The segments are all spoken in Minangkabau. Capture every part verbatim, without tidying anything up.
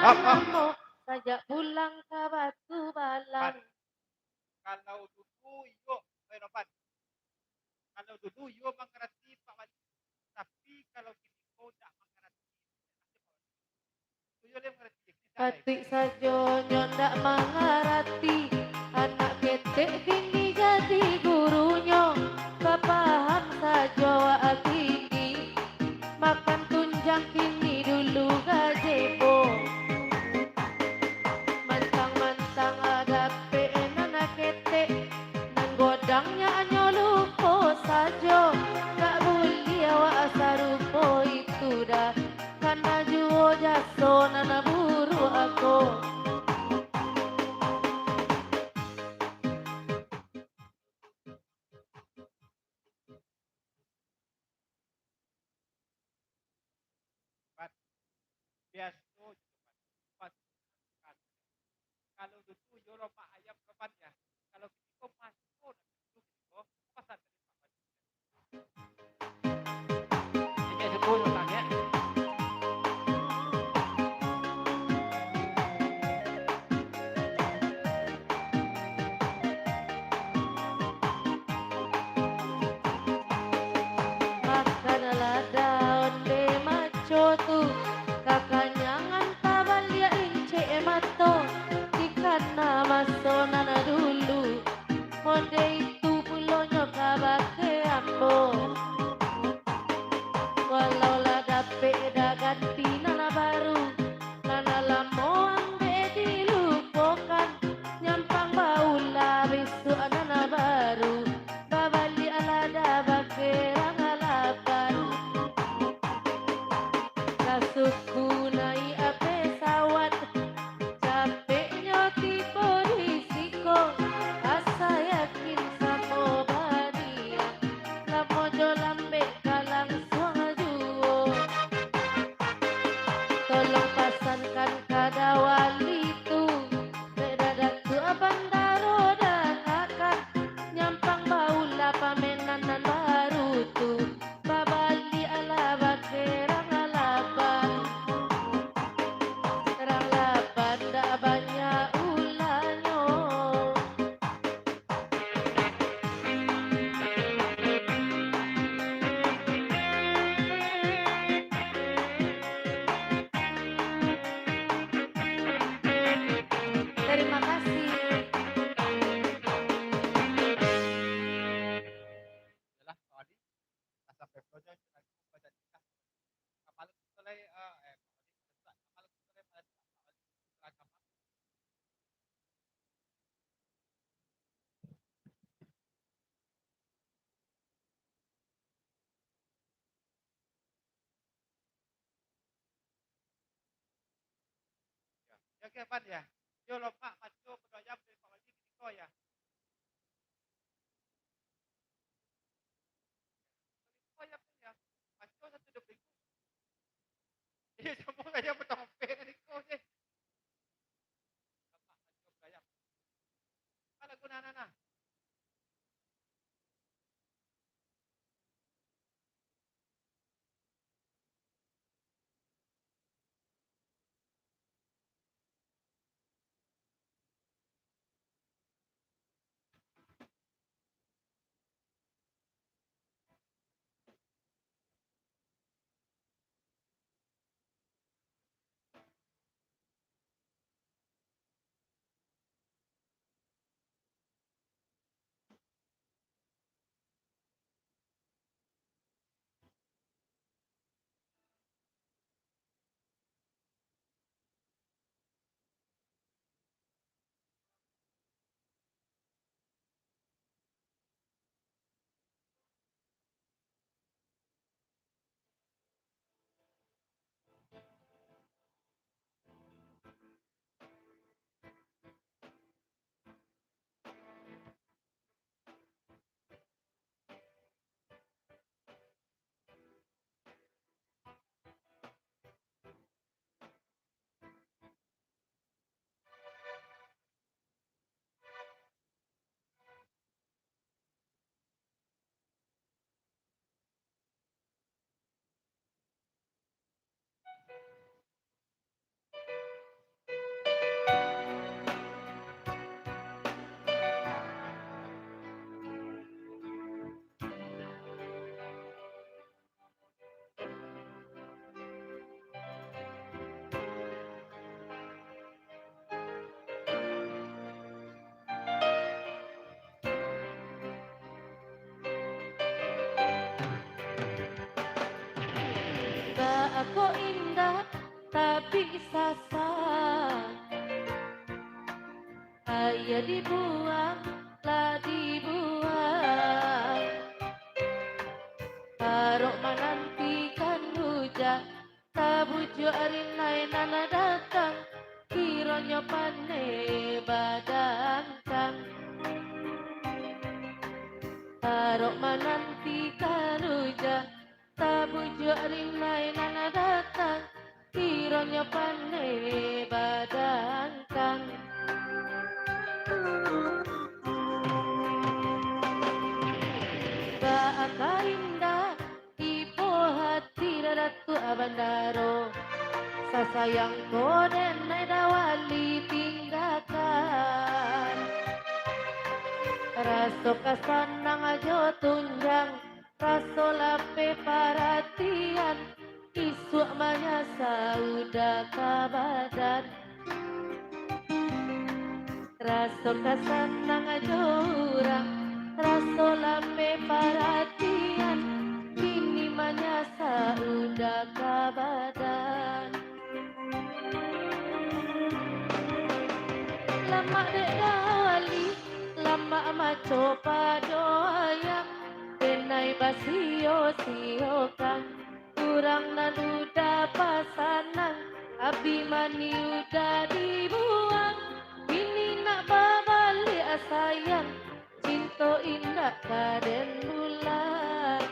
Hap, hap. Lamo, sajak pulang ka Batubalang. Pan. Kalau dulu iyo, eh, Novan. Kalau dulu iyo mangarati Pak Wali, tapi kalau kini ko ndak mangarati. Iyo, ndak mangarati. Patuik sajo nyo ndak mangarati, anak ketek kini jadi gurunyo, bapaham sajo wak kini, makan tunjang kini dulu gajebo. Mantang-mantang dapek nan ketek, nan godangnyo hanyo lupo sajo, dak buliah wak sarupo itu doh. Kana juo jaso nan buruak ko. Biaso juo, Pak. Pas, kalau dulu yo lomak ayam kawan ya. Kalau kini ko maso, nah, dulu kini ko pasar dari Pak Wali. Ini suku utang ya. Makanlah daun demaco tu, kakanyangan tabaliak incek mato, dikana maso nan dulu, mode itu pulonyo kabake ambo. Walau lah dapek dah ganti nan baru, nan lamo ambek dilupokan, nyampang baulah bisuak nan baru, babaliaklah dah bakerang lapan. Lah suku naiak pesawat, capeknyo tibo di siko, asa yakin samo baliak, lamo jo lambek ka langsuang juo. Tolong pasankan ka Dawali tu, dek Datuak Bandaro dangakan, nyampang baulah pamenan nan baru tu, babaliaklah bakerang lapan. Rang lapan dak banyak ulanyo. Terima kasih. Yalah, Pak Wali, asa peplonya itu lagu baca nikah. Kapalo kito lai, eh, eh, Pak Wali, kapalo kito lai pada Pak Wali, rakaman. Ya, ya, oke, Pan, ya. Yo, lomak maco pado ayam dari Pak Wali kiniko, ya. Ayam tu, ya. Maco satu dua minggu. Iya, samo ayam pado ompek tadi ko, je. Lomak maco pado ayam. Apo lagu nah, nah, nah? Kok indak tabik sasa. Aia dibuang, lah dibuang. Arok manantikan hujan, tabujuak rinai nan datang, kironyo paneh badangkang. Arok manantikan hujan, tabujuak rinai nan datang, kironyo paneh badangkang. Baa ka indak ibo hati Datuak Bandaro, sasayang ko den Dawali tinggakan. Raso ka sanang jo tunjang, raso lapeh paratian, isuak manyasa udah ka badan. Raso ka sanang jo urang, raso lapeh paratian, kini manyasa udah ka badan. Lamak dek Dawali, lamak maco pado ayam, denai basio-siokan. Urang nan udah basanang, abih mani udah dibuang. Bini nak babaliak sayang, cinto indak ka den bulan.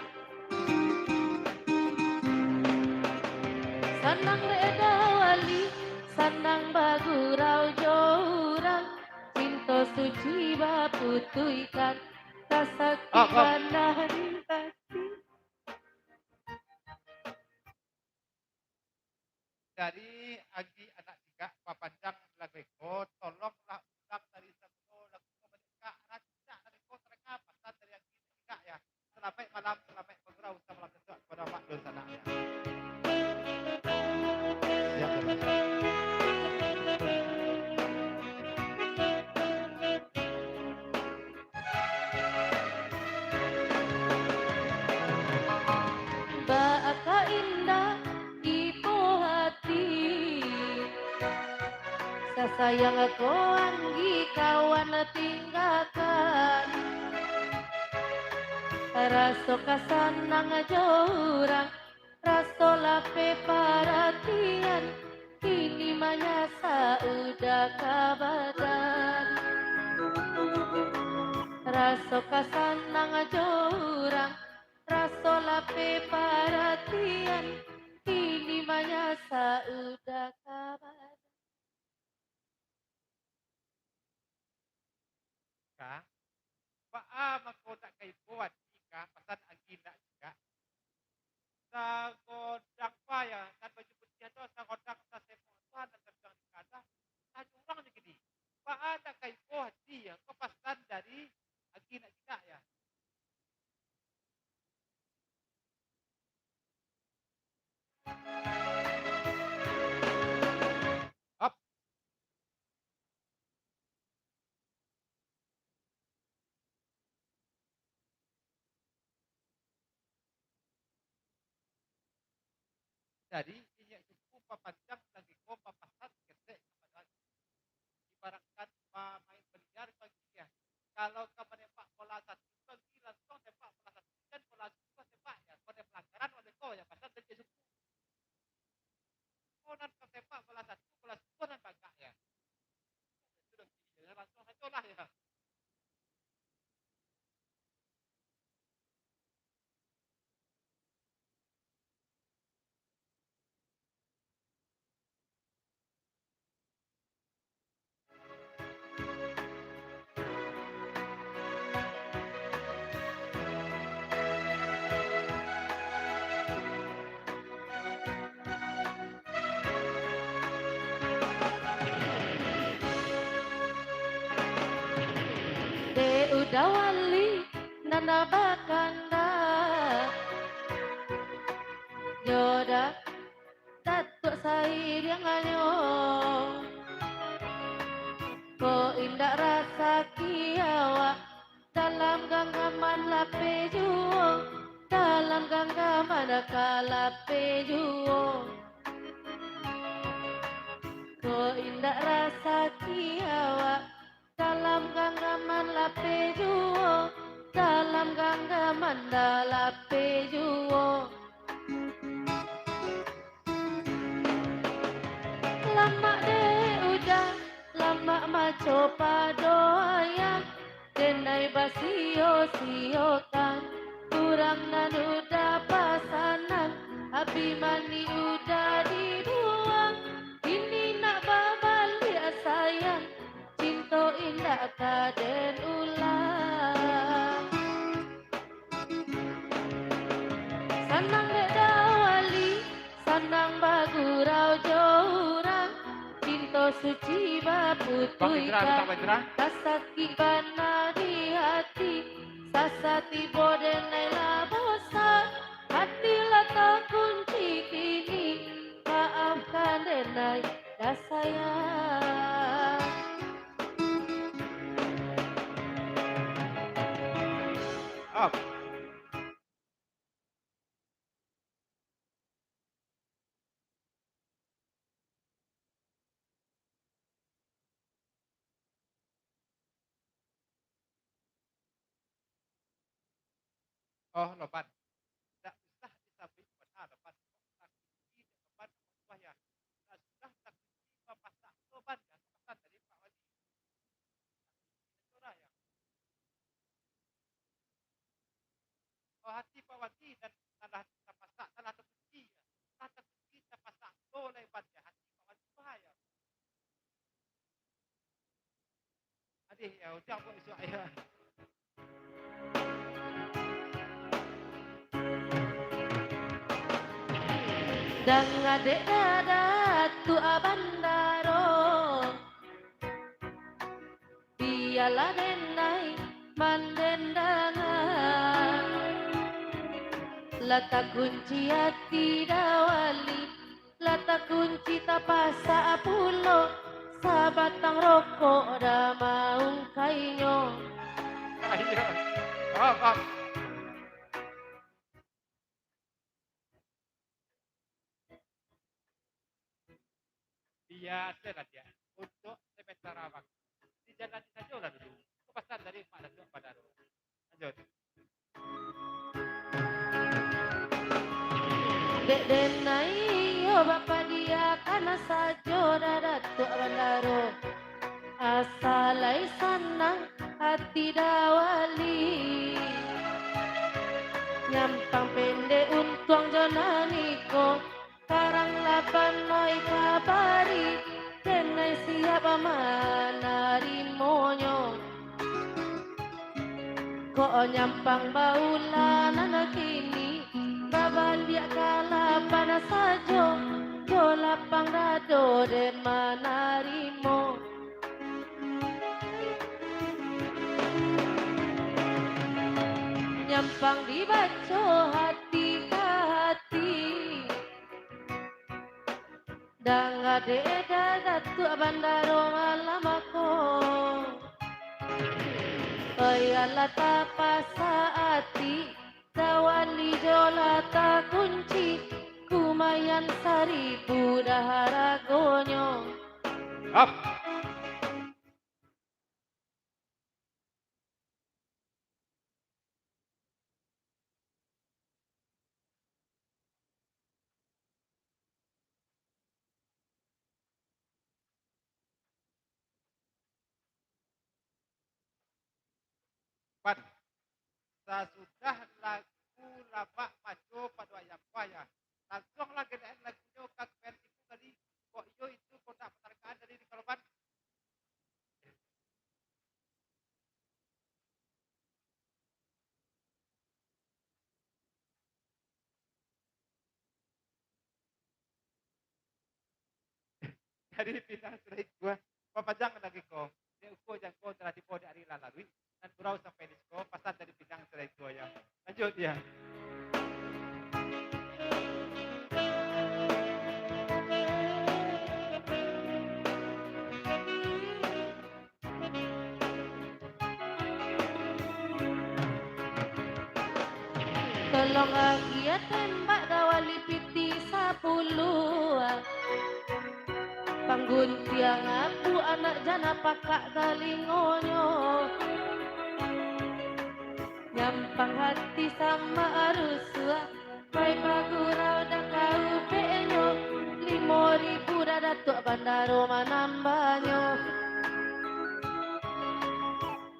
Sanang dek Dawali, sanang bagurau jo urang, cinto suci baputuihkan, tasakik Ah, ah. bana di hati. Dari Anggi Anak Cigak, papanjang lagu iko, tolonglah ulang dari samulo lagu ko baliak, rancak dari ko taranga pasan dari Anggi Anak Cigak, ya. Salamaik malam, salamaik bagurau, samalam nisuak kapado Mak Dun sanak, ya. Siap, ya, Bang. Baa ka indak ibo hati, sasayang ko Anggi kawan tinggakan. Raso ka sanang jo urang, raso lapeh paratian, kini manyasa udah ka badan. Raso ka sanang jo urang, raso lapeh paratian, kini manyasa udah ka badan. Ka, baa mangko nak ka ibo ati ka, pasan Anggi Anak Cigak. Sagodang pa ya, nan baju putiah tu, sagodang sasepok tu, nan sabilang di kadah, sajo urang jo kini. Baa nak ka ibo ati ya, ko pasan dari Anggi Anak Cigak ya. Ap. Jadi, inyo cukuik papancang lagi ko papasan ketek ka badan. Ibaratkan pamain biliar bagi, ya. Kalau ka manembak bola satu, bagi langsung tembak bola satu, dan bola satu tembak, ya. Kode pelanggaran oleh ko, ya, pasal dari cukuik. Ko nan ka tembak bola satu, bola satu nan bagak, ya. Itu dah, ya, langsung sajo lah, ya. Dek Uda Wali nan bakanda, jo Da-, Datuak Sairiangnyo, ko indak rasaki awak dalam ganggaman lapeh juo, dalam ganggaman ka lapeh lapeh juo. Kok indak rasaki awak dalam ganggaman lapeh juo, dalam ganggaman da lapeh juo. Lamak dek uda, lamak maco pado ayah, denai basio-siokan, urang nan uda pasanan, api manih uda dibuang, kini nak babaliak sayang, cinto indak ka den ulang. Sanang dek Dawali, sanang bagurau jo urang, cinto suci Bang Indra, baputuihkan, datang, Bang Indra. Tasakik bana di hati, sasatibo denai lah bosan, hati lah takunci kini, maafkan denai, dah sayang. Up. Oh, loban. Ndak usah disabik bana loban. Takunci dek loban, wayah. Ndak usah takunci bapasak loban, ya, kapasan dari Pak Wali. Takunci dek surah, ya. Oh, hati Pak Wali nan, nan lah tapasak, nan lah takunci, ya. Lah takunci, tapasak, tu lah ibaratnyo hati Pak Wali bahaya. Adih, ya, ujang buat isuak, ya. Danga dek Datuak Bandaro, bialah denai mandendangan. Lah takunci ati Dawali, lah takunci tapasak pulo, sabatang rokok dah maungkainyo. Ayo. Up, up. Biasolah, Diak, untuak sementara waktu, dijalani sajolah dulu. Itu pasan dari Mak Datuak Bandaro. Lanjut. Dek denai iyo bapadiakan sajo dah Datuak Bandaro. Asa lai sanang ati Dawali. Nyampang pendek untuang jo nan iko, karang lapan lai kabari, denai siap manarimonyo. Kok nyampang baulanan kini, babaliak ka lapan sajo, jo lapang dado den manarimo. Nyampang dibaco hati ka hati. Danga dek Datuak Bandaro malam ko. Oi alah tapasak ati, Dawali jo lah takunci, kumayan saribu dah haragonyo. Up. Pan. Sasudah lagu lamak maco pado ayam buah, ya, lansuang lah genaan lagunyo ka kumayan tipu tadi. Kok iyo itu kondak patarakaan dari di kaloban. Dari Pinang Suraik Dua, papanjang lagi ko. Dek uko jangko telah tibo di ari lah laluik, nan gurau sampai di siko, pasan dari Pinang Suraik Dua, ya. Lanjut, ya. Tolong agiah tembak Dawali pitih Puluah. Pangguntiang abu anak jana pakak talingonyo. Nyampang hati sama arusuah. Pai pagurau dah kaubeknyo. Limo ribu dah Datuak Bandaro manambahnyo.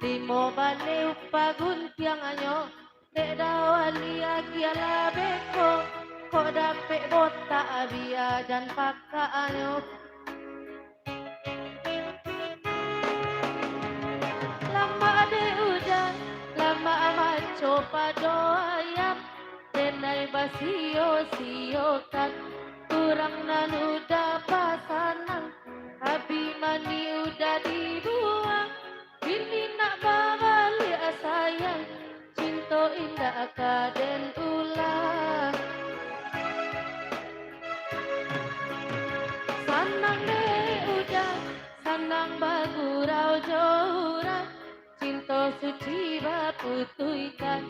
Limo baleh upah guntiangnyo. Dek Dawali agiah lah beko, kok dapek botak bia jan pakaknyo. Lamak dek ujan, lamak maco pado ayam, denai basio-siokan, urang nan udah basanang, abi mani udah dibuang. Bini nak babaliak sayang, cinto indak ka den ulang. Sanang dek ujan, sanang bagurau jo urang. Cinto suci baputuihkan,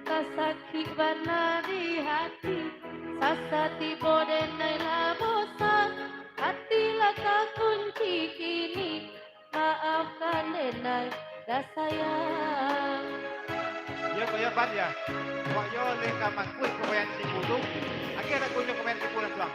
tasakik bana di hati. Sasa tibo denai lah bosan, hati lah takunci kini. Maafkan denai, dah sayang. Yo, ko yo, Pan, yo. Awak yo leh ka mangkuik pambayaran siku tu. Agiah lagunyo pambayaran siku lah, Suang.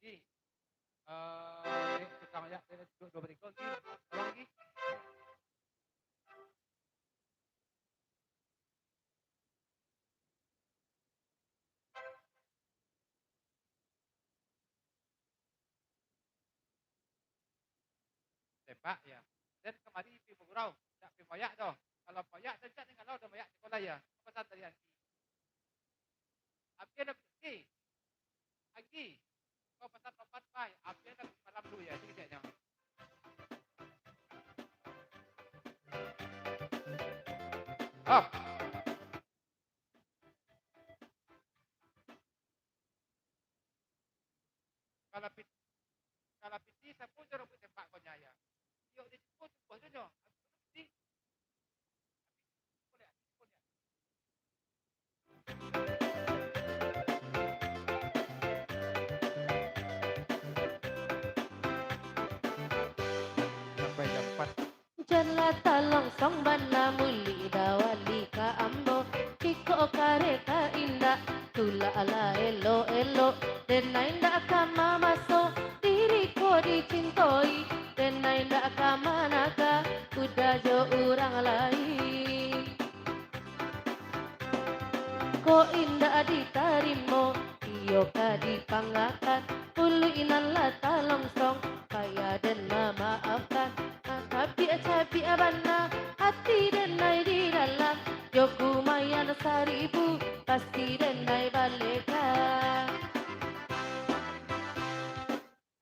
Lagi. Eh, dek tukang ayak, dek duduk dua bariko lagi. Tolong lagi. Tembak, ya. Den kamari pi bagurau, dak pi mayak doh. Kalau mayak, den cak tingga lo, ado mayak di kolai, ya. Pesan dari Anggi. Apian dah pi, Anggi. Kau pesan papan pai, apian dah pi malam dulu, ya. Itu keceknya. Oh. Kalau pit-, kalau piti, sapo jo rambuik tembak ko nyo, ya. Iyo, di cubo, cubo jo nyo. Piti. Sampai jam empat. Jan lah talongsong bana muluik Dawali ka ambo. Jikok kareta indak, tulaklah elok-elok. Denai indak ka mamaso, diri ko dicintoi. Denai indak ka managa, udah jo urang lain. Ko indak ditarimo, iyo ka dipangakan. Uluik nan lah talongsong, payah den mamaafkan. Cabiak-cabiak bana ati denai di dalam. Yo kumayan saribu, pasti denai baleka.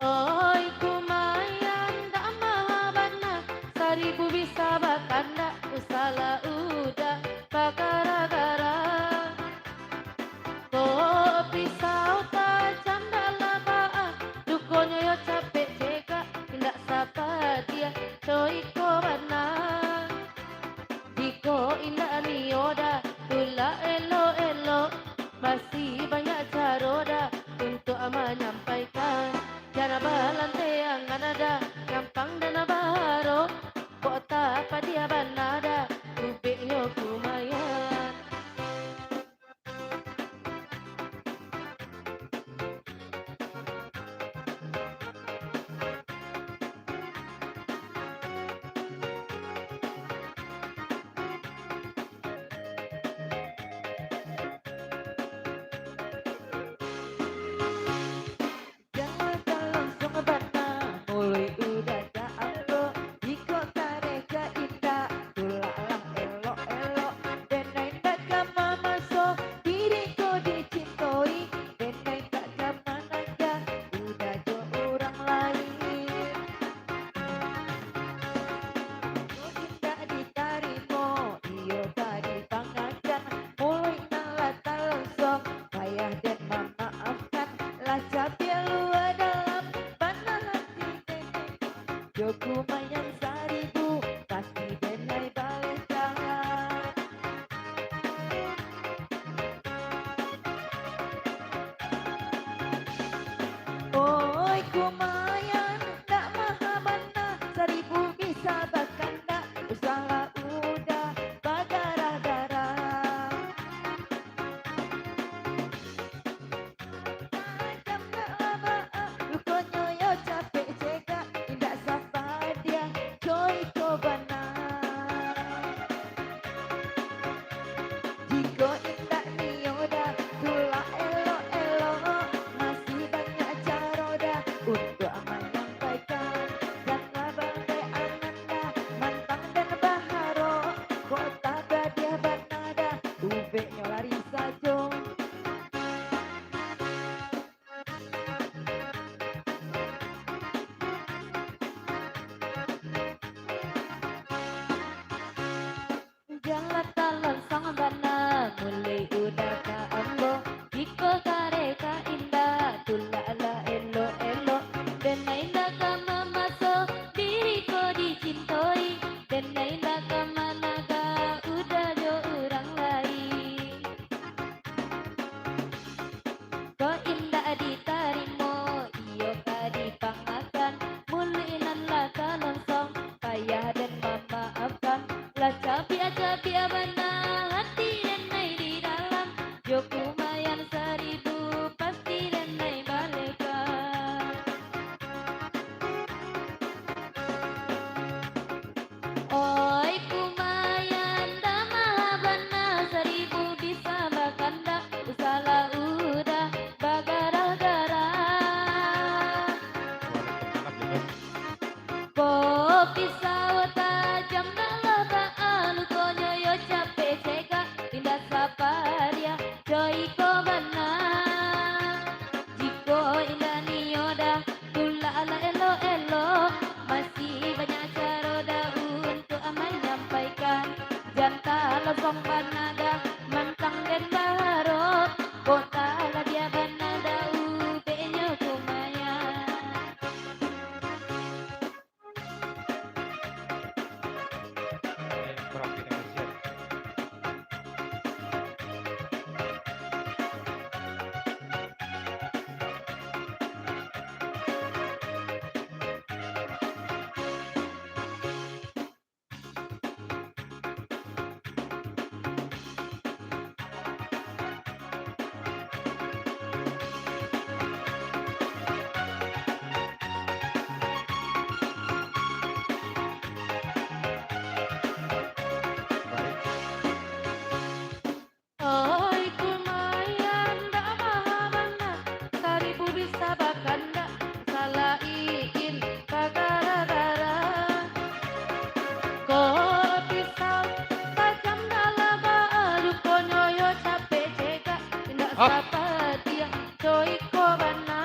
Oi kumayan, dak maha bana, saribu bisa bakandak, usahlah udah bagara-gara. Kok pisau tajam dalam baa, lukonyo yo capek cegak, indak sapadiah, co iko bana. Jikok indak nio dah, tulak elok-elok, masih banyak caro dah untuak manyampaikan. Jan balanteangan dah, nyampang dana baharo, kok tapadiah bana dah, ubeknyo kumayan. Jangan talonsong bana, muluik udah ka ambo. Jikok kareh ka indak, tulaklah elok-elok. Dek nan indak ka mamaso, diri ko dicintoi. Dek nan indak ka managah, udah jo urang lain. Kok indak ditarimo, iyo ka dipangakan. Muluik nan lah talonsong, payah den mamaafkan. Lah cabiak lua dalam, bana hati den. Jo kumayan saribu, pasti den lai balehkan. Oi kumayan, ndak maha bana, saribu bisa bakandak, usahlah udah bagarah-garah. Tajam nak laba, lukonyo yo capek cegak, indak sapadiah, co iko bana. Jikok indak nio dah, tulak elok-elok, masih banyak caro dah untuak manyampaikan. Janlah bangkek angan dah, mantang den baharok, kok tapadiah bana dah, ubeknyo lari sajo. Janlah talonsong bana, muluik udah ka ambo. Jikok kareh ka indak, tulaklah elok-elok. Dek nan indak ka mamaso, diri ko dicintoi. Dek nan indak ka managah, udah jo urang lain. Kok indak ditarimo, iyo ka dipangakan. Muluik nan lah talonsong, payah den mamaafkan. Lah cabiak-cabiak bana, hati den nai di dalam. Jo kumayan saribu, pasti den nai balehkan. Oi kumayan, ndak maha bana, saribu bisa bakandak, usahlah udah bagarah-garah. Ko pisau tajam, ndak lah baa, lukonyo yo capek cegak, indak sapadiah, co iko bana. Jikok indak nio dah, tulaklah elok-elok, masih banyak caro dah untuak manyampaikan. Jan talonsong bana dah, mantang den baharok, kok tapadiah bana dah, ubeknyo kumayan. Oi kumayan, ndak maha bana, saribu bisa bakandak, salah iin bagara-gara. Ko pisau tajam dalam baa, lukonyo yo capek cegak, indak sapadiah, co iko bana.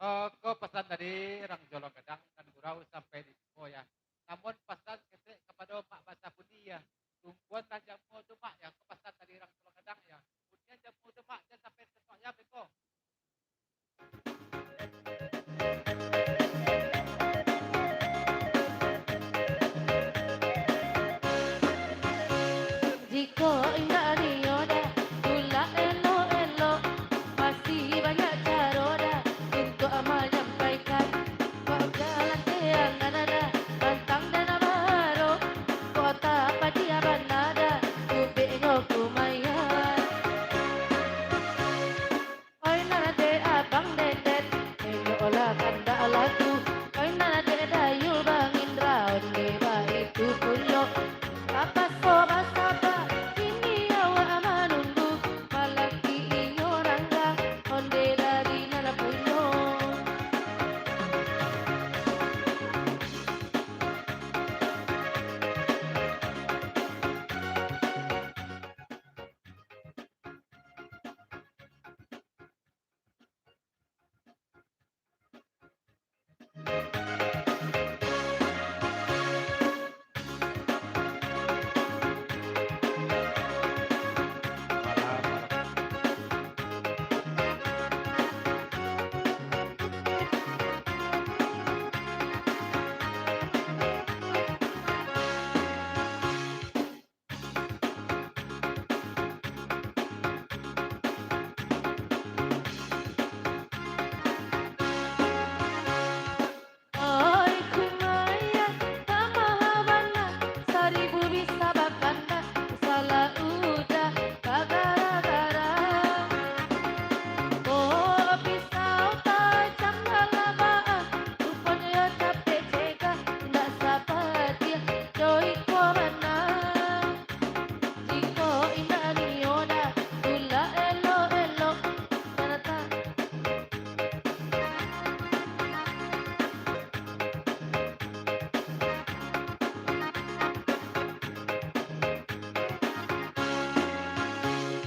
Eh, ko pasan dari Rang Jolong Gadang nan gurau sampai di siko, ya. Namun pasan ketek kapado Mak Basa Budi, ya. Tungguan lah jamu tu, Mak, ya. Ko pasan dari Rang Jolong Gadang, ya. Bunyian jamu tu, Mak, jan sampai tetok, ya, beko. Jikok indak nio dah, tulak elok-elok, masih banyak caro dah untuak manyampaikan. Kok jalan tiang nan ado, pantang den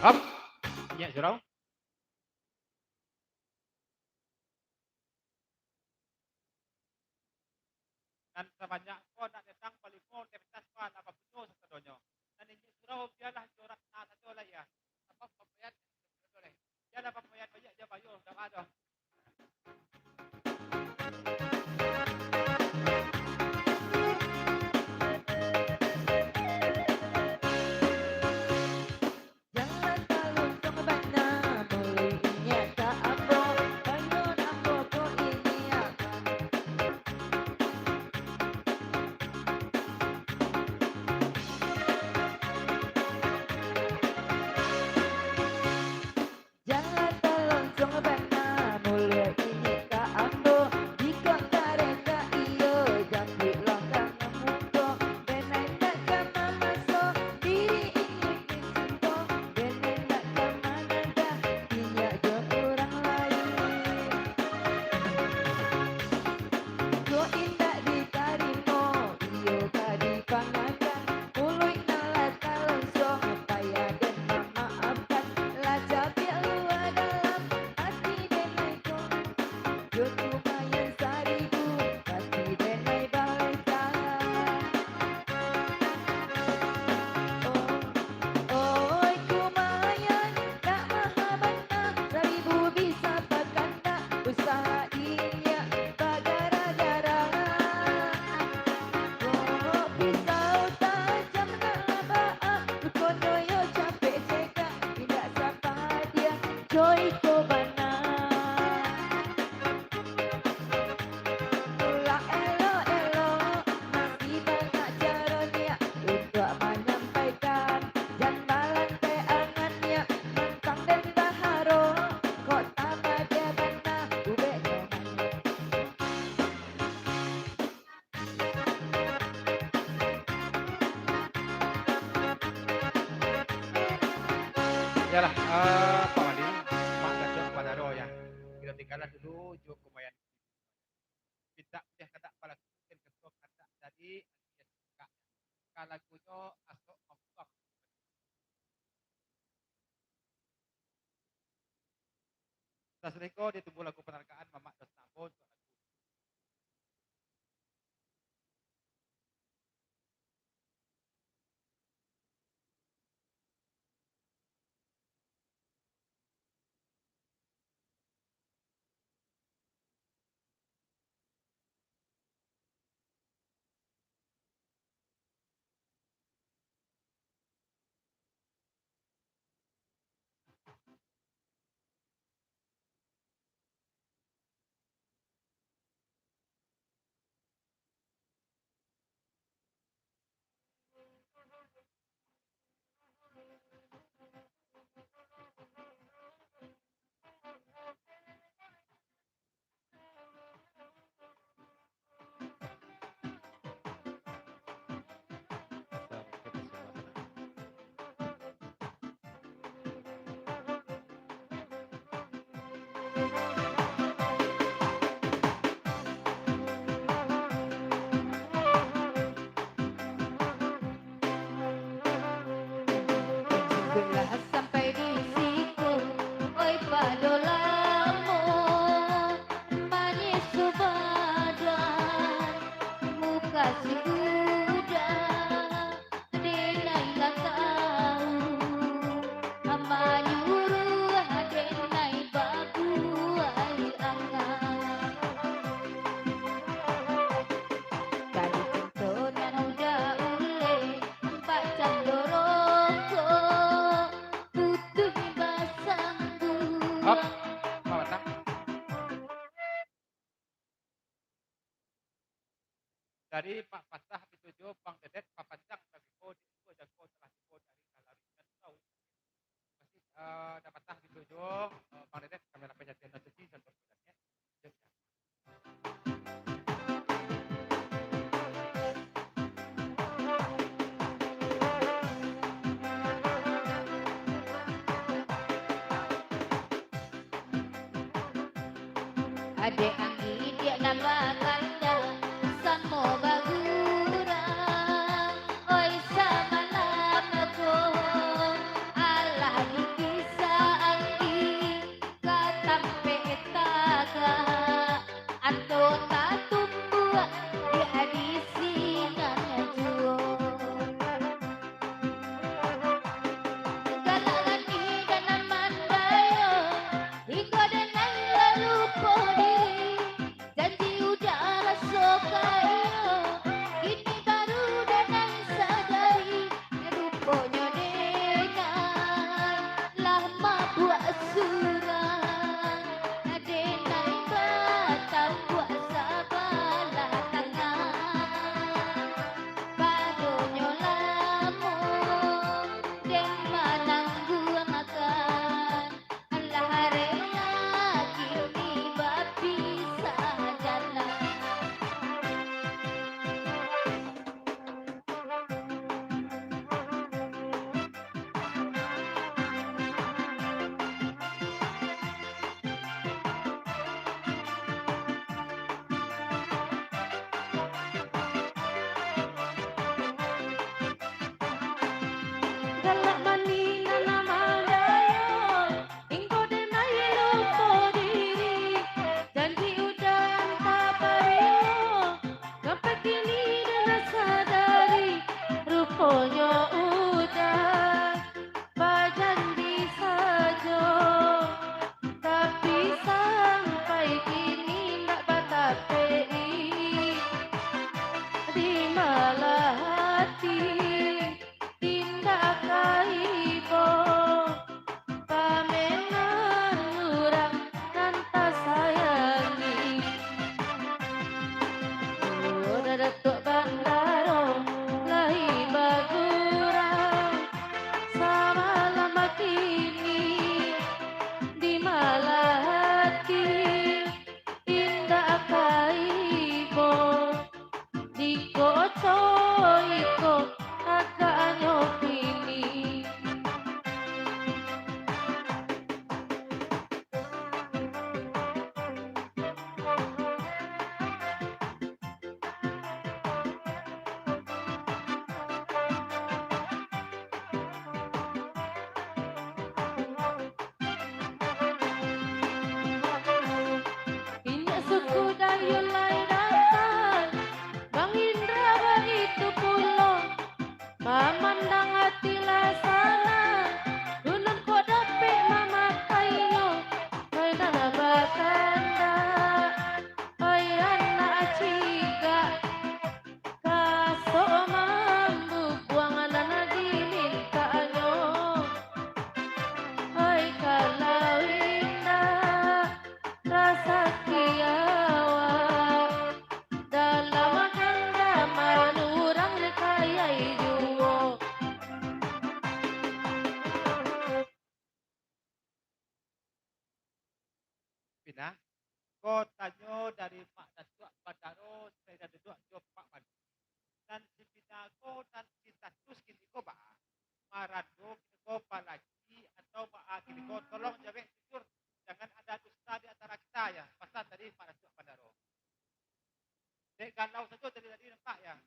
Hap. Inyak surau. Nan sabanyak ko nak datang balimo, teh petas ko lah bapunyo sasadonyo. Nan inyak surau bialah jorat na sajo lah ya. Sabab pambayar sajo lah. Bialah pambayar banyak jo bayo, dak ado. Janlah taluncuang bana muluik inyiak ka ambo, banyo ambo ko inyiak. Janlah taluncuang bana muluik inyiak ka ambo, jikok kareta iyo, japuik lah ka mamuko, denai tak ka mamaso, diri inyiak pun cinto, denai tak ka manadah, inyiak jo urang lain. Kok indak ditarimo, iyo ka dipangakan, muluik nan lah taluncuang, payah den mamaafkan, lah cabiak lua dalam, ati denai ko, jo kumayan saribu, pasti denai baleh ka. Oh, oi, kumayan, nak maha bana, saribu bisa bakandak, usaha inyiak bagara-gara. Oh, pisau tajam nak labaa, ruponyo yo capek cegak, indak sapadiah, coiko bana. Pulang elok-elok, masih banyak caro nyiak untuak manyampaikan, jan balantai angan nyiak, mantang den baharo, kok tapadiah bana ubek nyo. Iyolah, eh, Pak Wali, Pak Sajo, Pak Daro, ya. Kita tinggalkan dulu jo kumayan. Pintak piliah kandak balaku, mungkin kesuah kandak dari Asia Tenggara. Ka lagunyo Asok Mambuang. Sasudah ko ditunggu lagu panarkaan Mamak Dos Namo untuak lagu. Lah sampai di siko, oi, pado lamo, manis badan, muka si budak, denai lah tau, manyuruah denai babuai angan. Kali cinto nan udah uleh, bacando rokok, putuih basangguang. Hap, Pak Patah. Dari Pak Patah dituju Bang Dedet, papancang sagipo, di dua jago telah tibo dari Kalari Gantau. Masih, eh, dah Patah dituju, eh, Bang Dedet, kami lakukan jatian dan suci, santos bulan, ya. Adek angin diak nan bakanda, samo bagurang. Oi, samalam ko, alah di Nah, ko tanyo dari Pak Datuak Bandaro, saindak duduak jo Pak Wali. Nan si Pina ko, nan si status kini ko baa? Marando kini ko, palaki atau baa kini ko? Tolong jawek jujur, jangan ada dusta di antara kita, ya. Pasan dari Pak Datuak Bandaro. Dek galau sajo dari tadi nampak, ya.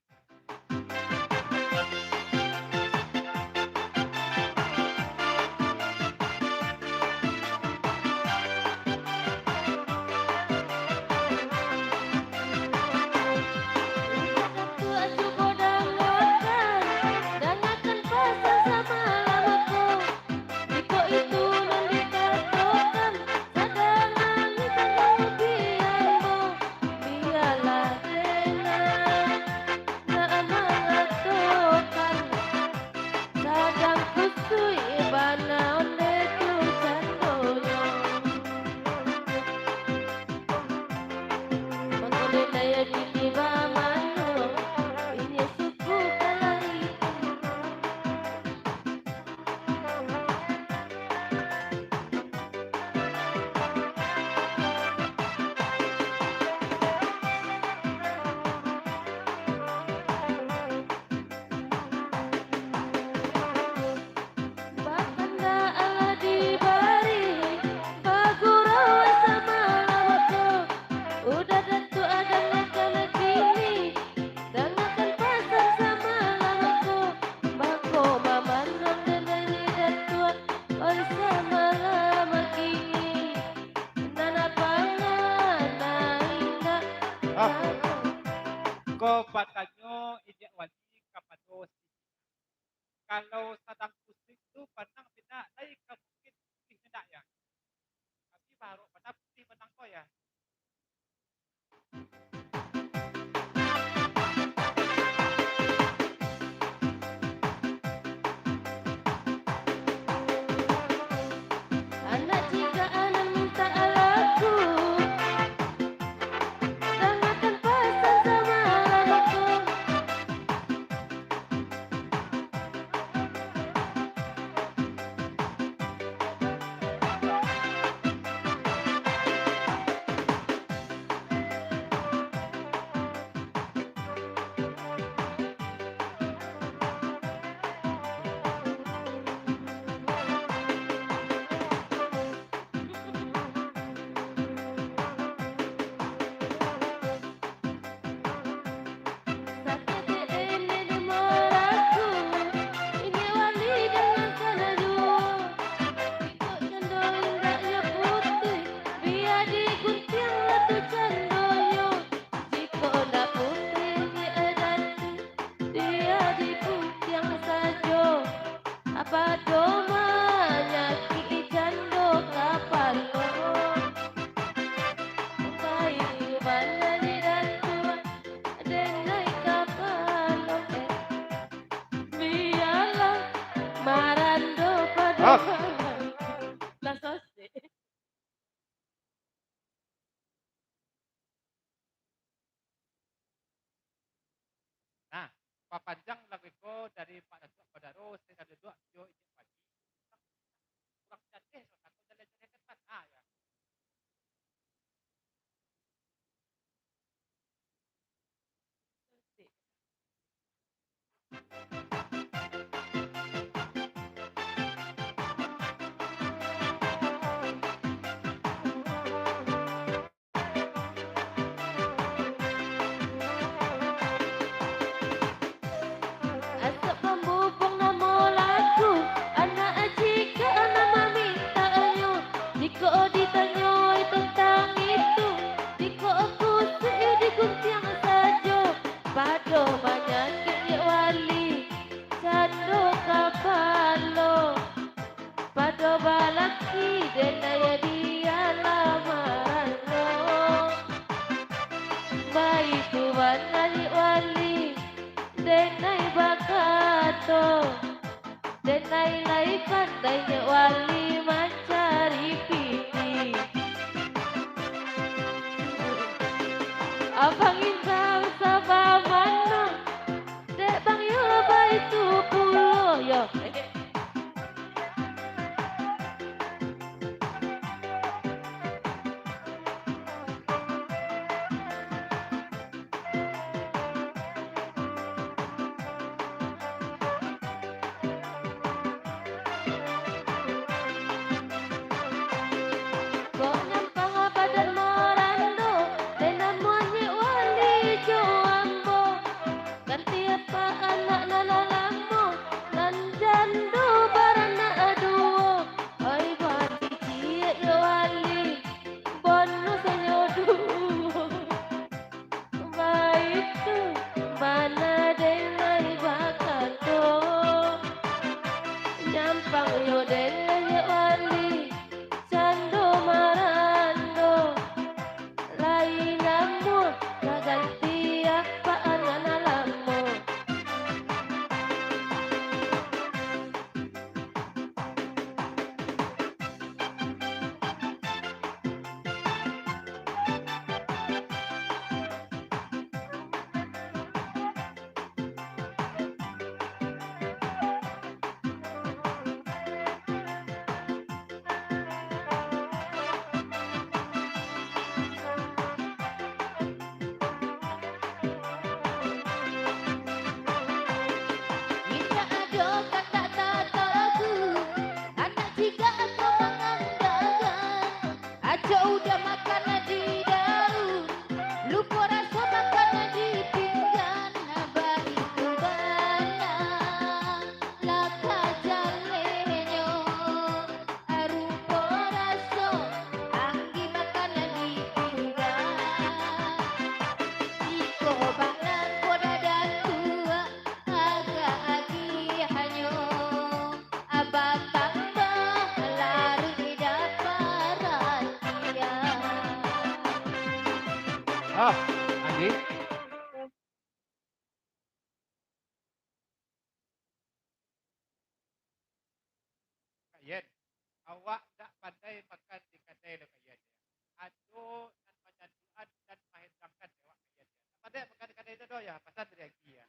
Cubo dangakan, dangakan pasan samalam ko. Jikok itu nan dikatokan, sadang nangih tangah ubi ambo, bialah denai nak mangatokan. Sadang kusuik bana ondeh tu candonyo. Mangko denai bini bamano, inyo suku ka lai. Bakandak alah dibari, bagurau samalam ko. Udah Datuak dangakan kini, dangakan pasan samalam ko. Bako mamandang denai Datuak, oi samalam kini. Nan apo nan indak. Ah. Ko batanyo Inyiak Wali kapado si Kalau sadang pusing tu, banang pindah lai ka bukik putih, indak, ya? Tapi barok bana putih banang ko, ya? Anak ciek anak mintak lagu, dangakan pasan samalam ko. Saketek denai di maraku, Inyiak Wali dangakan juo. Jikok cando indaknyo putih, bia diguntiang lah tu candonyo. Jikok ndak putih, Inyiak Datuak, bia diguntiang sajo. Pado manyakik cando kapalo. Baitu bana Datuak, denai kapalo. Bialah marando pado. Hah? Lah sosek. Nah, papanjang lagu iko dari Pak Datuak Bandaro, saindak duduak jo Inyiak Wali. Urang jadeh, urang kato jaleh-jaleh kan, ah, ya. Asok pambubuang namo lagu, anak jikok anak mamintaknyo. Jikok ditanyoi tantang itu, jikok kusuik diguntiang sajo. Pado manyakik Inyiak Wali, cando kapalo. Pado balaki denai bialah marando. Baitu bana Inyiak Wali, denai bakato. Denai lai pandai Inyiak Wali mancari bini. Abang Indra usah bamanang, dek Bang yo baitu pulo yo. Yen, awak ndak pandai makan di kadai lo, Pak Yen. Ado nan manyanduak dan mahendangkan awak, Pak Yen. Ndak pandai makan di kadai tu doh, yo, pasan dari Angki, yo.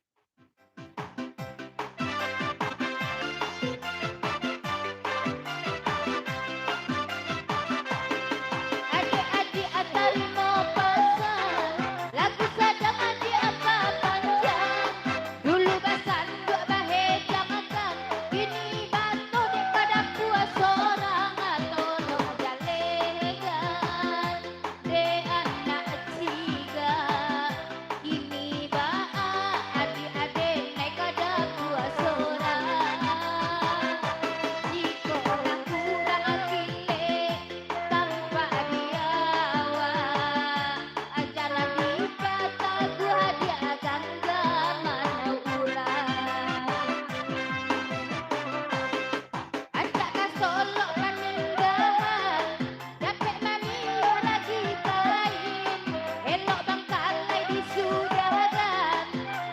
Adik-adik, tarimo pasan, lagu sadang adik apa panjang. Dulu basanduak bahejang akan, kini batuh dek kadapua sorang, tolong jalehan dek anak ciga. Kini baa adik-adik nai kadapua sorang. Jikok lah kurang kilek tampak di awak, ajalah dipataguah adik ganggaman urang. Ancak ka solok paninggahan, dapek mamiyo lagi kain, elok bangkalai disudahkan,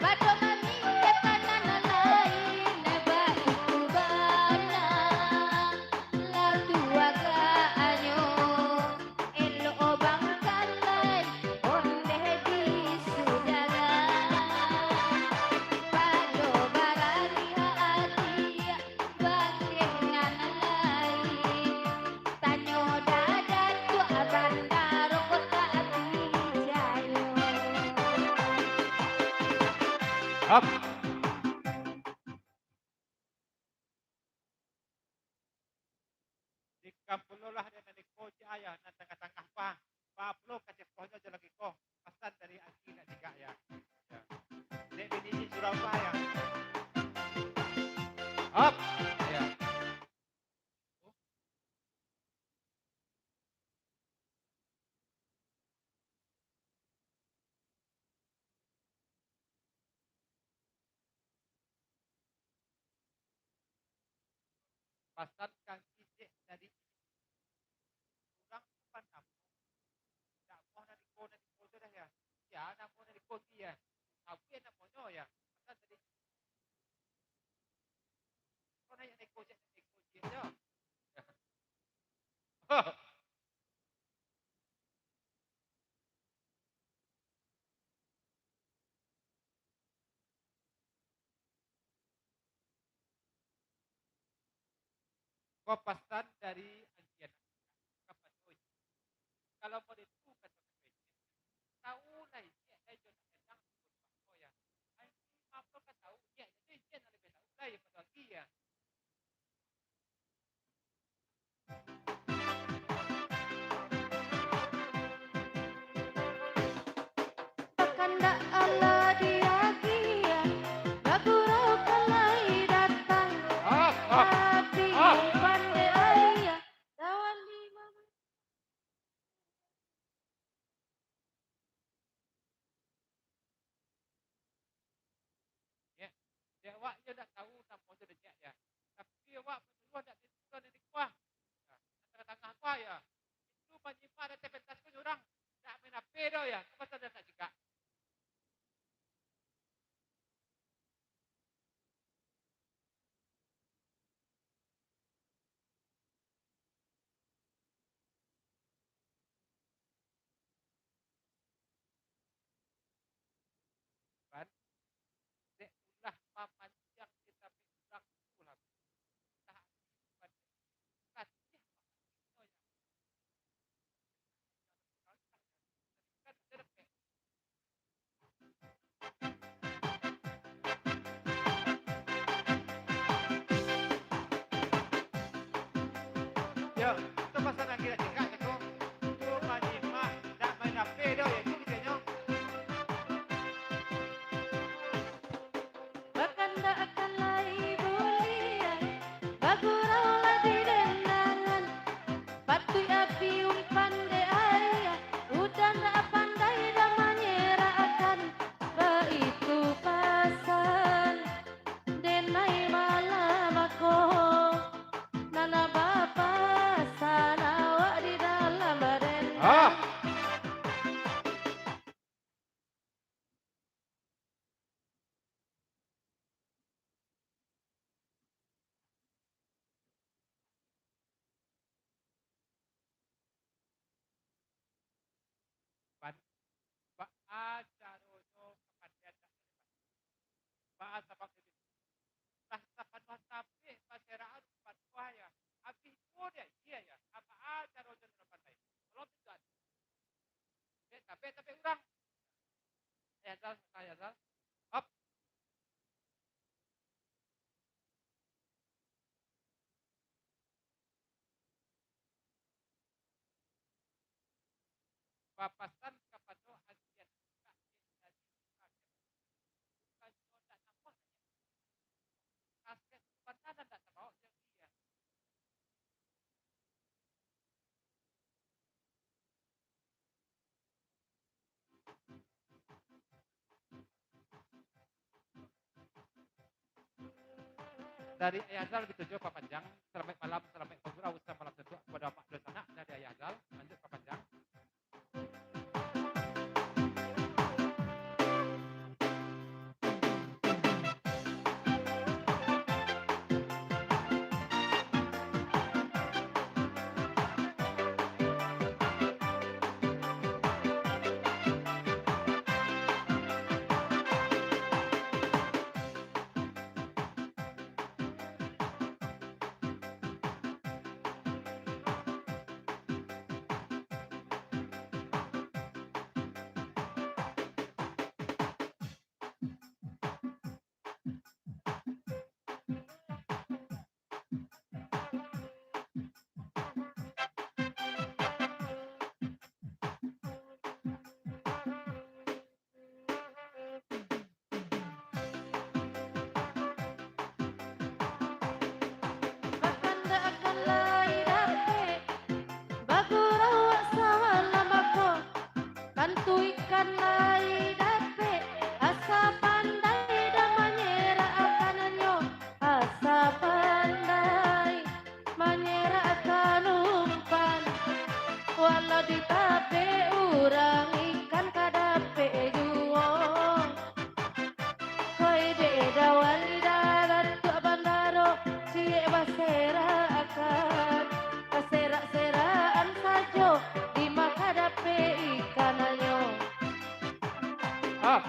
pado mamiyo ka nan lain, baitu bana lah tu agaknyo. Elok bangkalai ondeh di sudaran. Pado baralih ati bakeh nan lain. Tanyo Dadatuak Bandaro Kota Pijayo. Hap. Di kampulolah dek nan iko ciek ayah, nan tangah-tangah pah, bapulo ka cekohnyo jo lagi ko, pasan dari Angki nak cigak, yo. Yo. Dek bini surau pah, yo. Hop. Yo. Pasan Angki ciek dari urang tu pandapek. Ndak amuah nan iko, nan iko tu doh, yo. Yo, ndak amuah nan iko, yo. Sabuik namonyo, yo. Pasan dari Ko naiak neko ciek, neko ciek jo. Ko pasan dari Angki Anak Muda. Kapan, oi? Kalau model tu, kato-kato Angki, tahu lah, Angki, ai, jo nak datang, ko ya. Ai, maaf, lo ka tahu, Angki, jadi Angki nan labiah tahu lah, yo, kato Angki, yo. Kandak alah diagiah, bagurau ka lai datang. Ah, ah, tapi ah. Pandai ayah, lawan lima. Ya. Dek awak iyo ndak tahu namo tu dek, ya. Tapi awak manyuruah ndak tentu lah di kuah. Nah, tangah-tangah kuah, ya. Itu manyimpan ati pentas pun urang ndak main H P doh, ya. Apa salah nak cegak? Ban, dek ulah mamanjang kitabik urang tu lah. Tah, ban, kasih makan. Yo, tu pasan Angki lah cegak tu. Tu manyimak, ndak main H P doh, yo, itu keceknyo. Bakandak akan lai buliah, bagurau lah di dendangan. Patuik api umpan dek ayah, udan dak pandai dah manyerahkan. Baitu pasan, denai malam ko, nan bapasan awak di Baa caronyo kapadian dak dapek? Baa sabab itu? Lah sapanuah tapek baseraan panuah ya. Abih juo dek aia ya. Baa caronyo nan pandai? Tolong tunjuakan. Tapek, tapek, tapek urang. Ayah Zal, Ayah Zal. Hop. Bapasan kapado agiah. Bukannyo ndak namuah, kaset bana nan ndak tabao jo agiah. Dari Ayah Zal gitu jo, Pak Panjang. Salamaik malam, salamaik bagurau, samalam suntuak kapado amak dunsanak dari Ayah Zal. Lanjut, Pak Panjang. Bakandak akan lai dapek, bagurau wak samalam bako, tantu ikan lai dapek, asa pandai dah manyerak akannyo, asa pandai manyerakkan umpan. Walau ditabek urang, ikan ka dapek juo. Koi dek dawali dah rantuak bandaro, ciek baserak akan, baserak-serakan sajo, dima ka dapek ikannyo. Ah.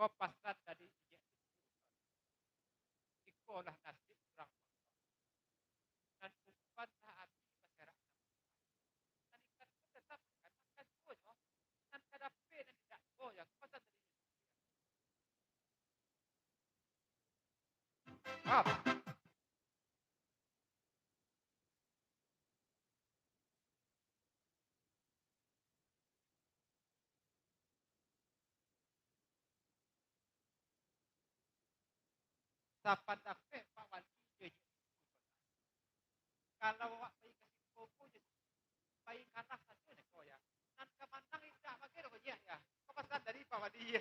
Ko pasan dari inyiak, ikolah nasib urang nan umpan lah abih baserak. Nan ikan pun tetap ikan, makan juo nyo. Nan ka dapek, nan indak juo, yo, pasan dari. Ah. Sapan dapek Pak Wali, yo, yo. Kalau awak pai ka siko ko, yo, pai kalah sajo nyo ko, yo. Nan ka manang indak bagai doh, yo, yo. Ko pasan dari Pak Wali, yo.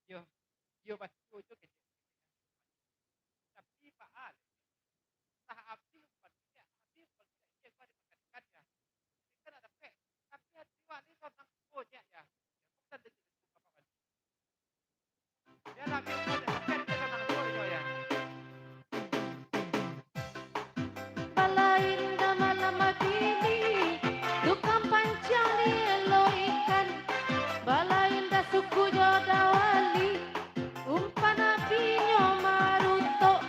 Yo, yo, batua jo kecek. Tapi, Pak Al, tah abih umpan kecek, abih umpan kecek, iyo, Pak, dimakan ikan, yo. Ikan ado pek, tapi hati wak ni sanang juo nyo, yo. Yo, bukan dari Bapak Wali. Yo lah, biar sajo, tapi hati sanang juo nyo, yo. Balain dah malam kini, tukang pancang dielo ikan. Balain dah suku jo dawali, umpan abinyo marutok.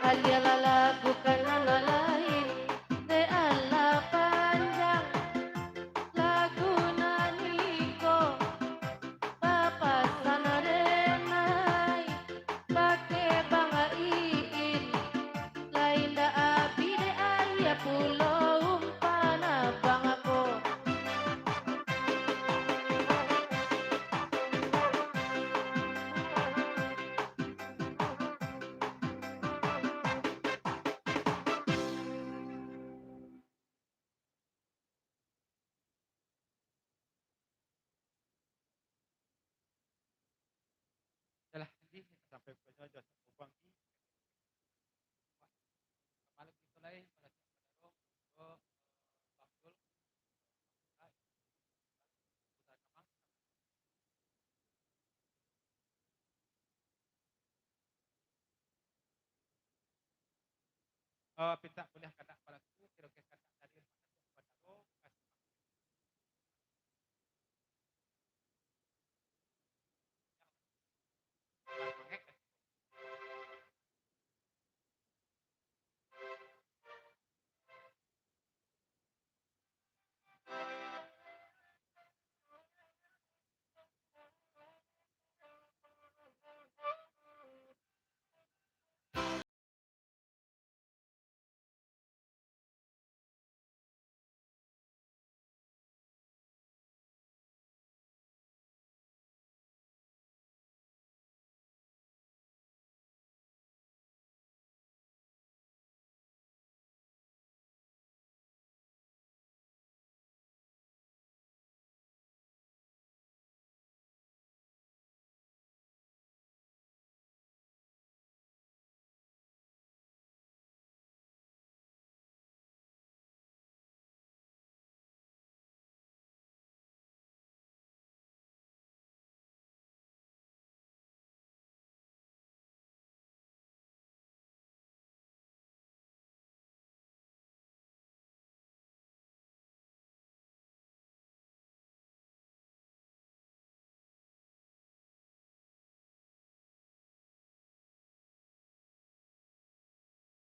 Alah lagu ka nan lain, dek alah panjang lagu nan iko, papasan denai. Pakai Bang Iin, lai indak abih dek aia pulo umpan abang ko. Jadi, sampai pokoknyo jo sabuang di malam itu lai, pada siang pada roh, eh, Bang Dul, eh, Putra Kamang, eh, pintak buliah kandak balantu, kiro-kiro kandak dari rumah sakit Bandaro, kasih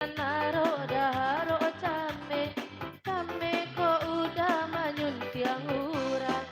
Naro daharo came, came ko udah manyuntiang urang.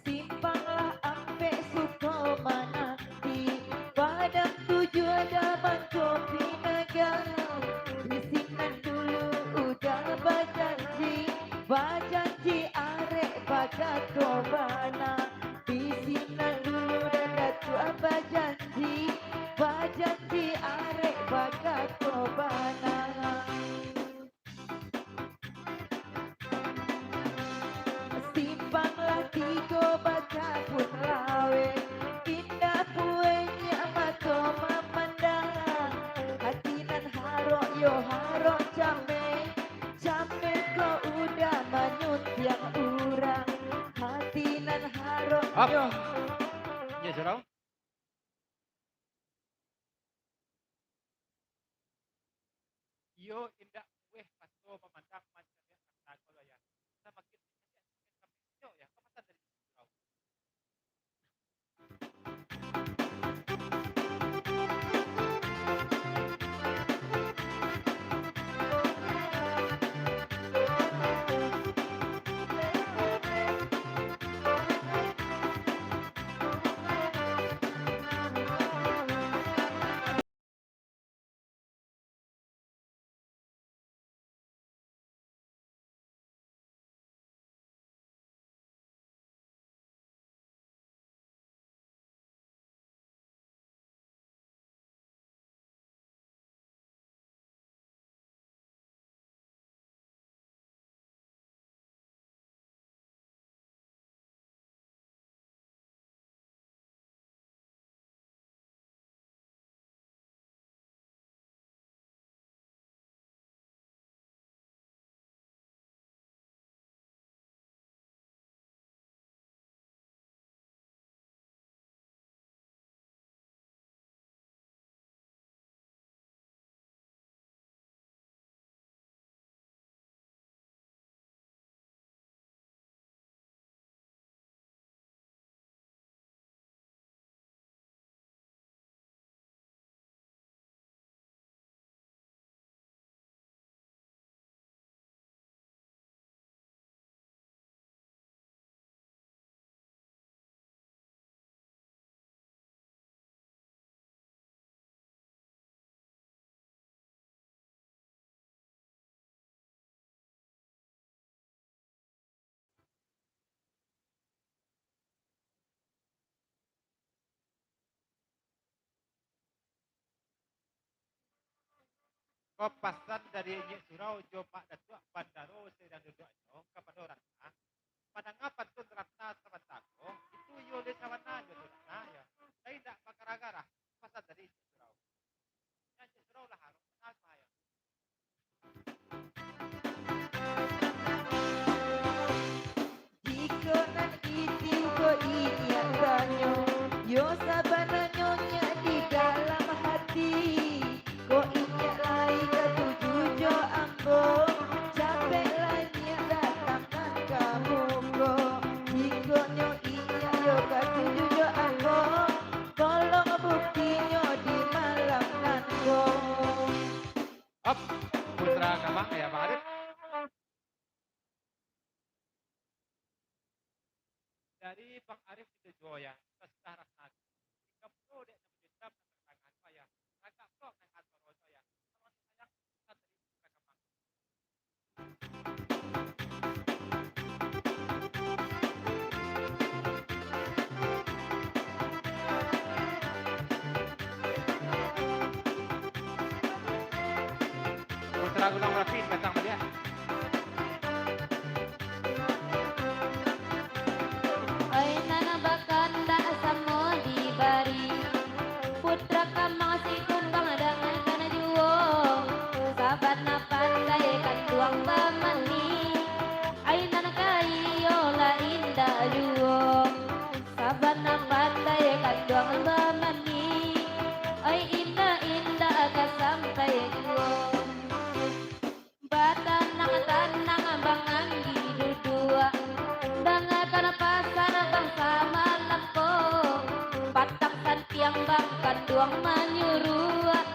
Simpanglah ampek suko mananti, Padang Tujuah Daman Kopi Naga. Di sinan dulu udah bajanji, bajanji arek bakato bana. Di sinan dulu dah Datuak bajanji, bajanji arek bakato bana. Simpang lah tigo bakabun laweh, indak pueh nyiak mato mamandang. Hati nan harok yo harok cameh, cameh ko udah manyuntiang urang. Hati nan harok Ap. yo. Yo, surau. Iyo indak buweh mato mamandang mancaliak harta kaluarga. Samakin mancaliak, samakin kami inyo, ya, kamatan dari surau. Ko pasan dari Inyiak Surau jo Pak Datuak Bandaro sadang duduaknyo kapado Ratna. Pandanga pantun Ratna sabanta ko, itu iyo lai sabana jo tu Ratna, yo. Lai indak bagarah-garah, pasan dari Inyiak Surau. Inyiak Surau lah harus, kenapa, yo? Jikok nan itiyo ko inyiak tanyo, yo sabananyo nyiak di dalam hati. Kok inyiak lai katuju jo ambo, capeklah nyiak datang nan ka muko. Jikok nyo inyiak yo katuju jo ambo, tolong buktinyo di malam nan ko. Op, Putra Gamak, ya, Bang Arif. Dari Bang Arif itu juo, ya, sasudah Ratna. Jika pulo dek Nabi Islam, tangan, ya. Ragak pulo tangan, ya. Kalau sayang, kita dari Putra Gamak. Putra Gunung Merapi datang baliak. Oi nan bakandak samo dibari, Putra Kamang si kumbang dangankan juo, sabana pandai kanduang bamanih. Ai nan kaiyo lah indak juo, sabana pandai kanduang bamanih. Ai indak-indak ka sampai juo. Batanang-tanang banganggi duduak, dangakan pasan bangsa malampo. Patang santiang bang kanduang manyuruak,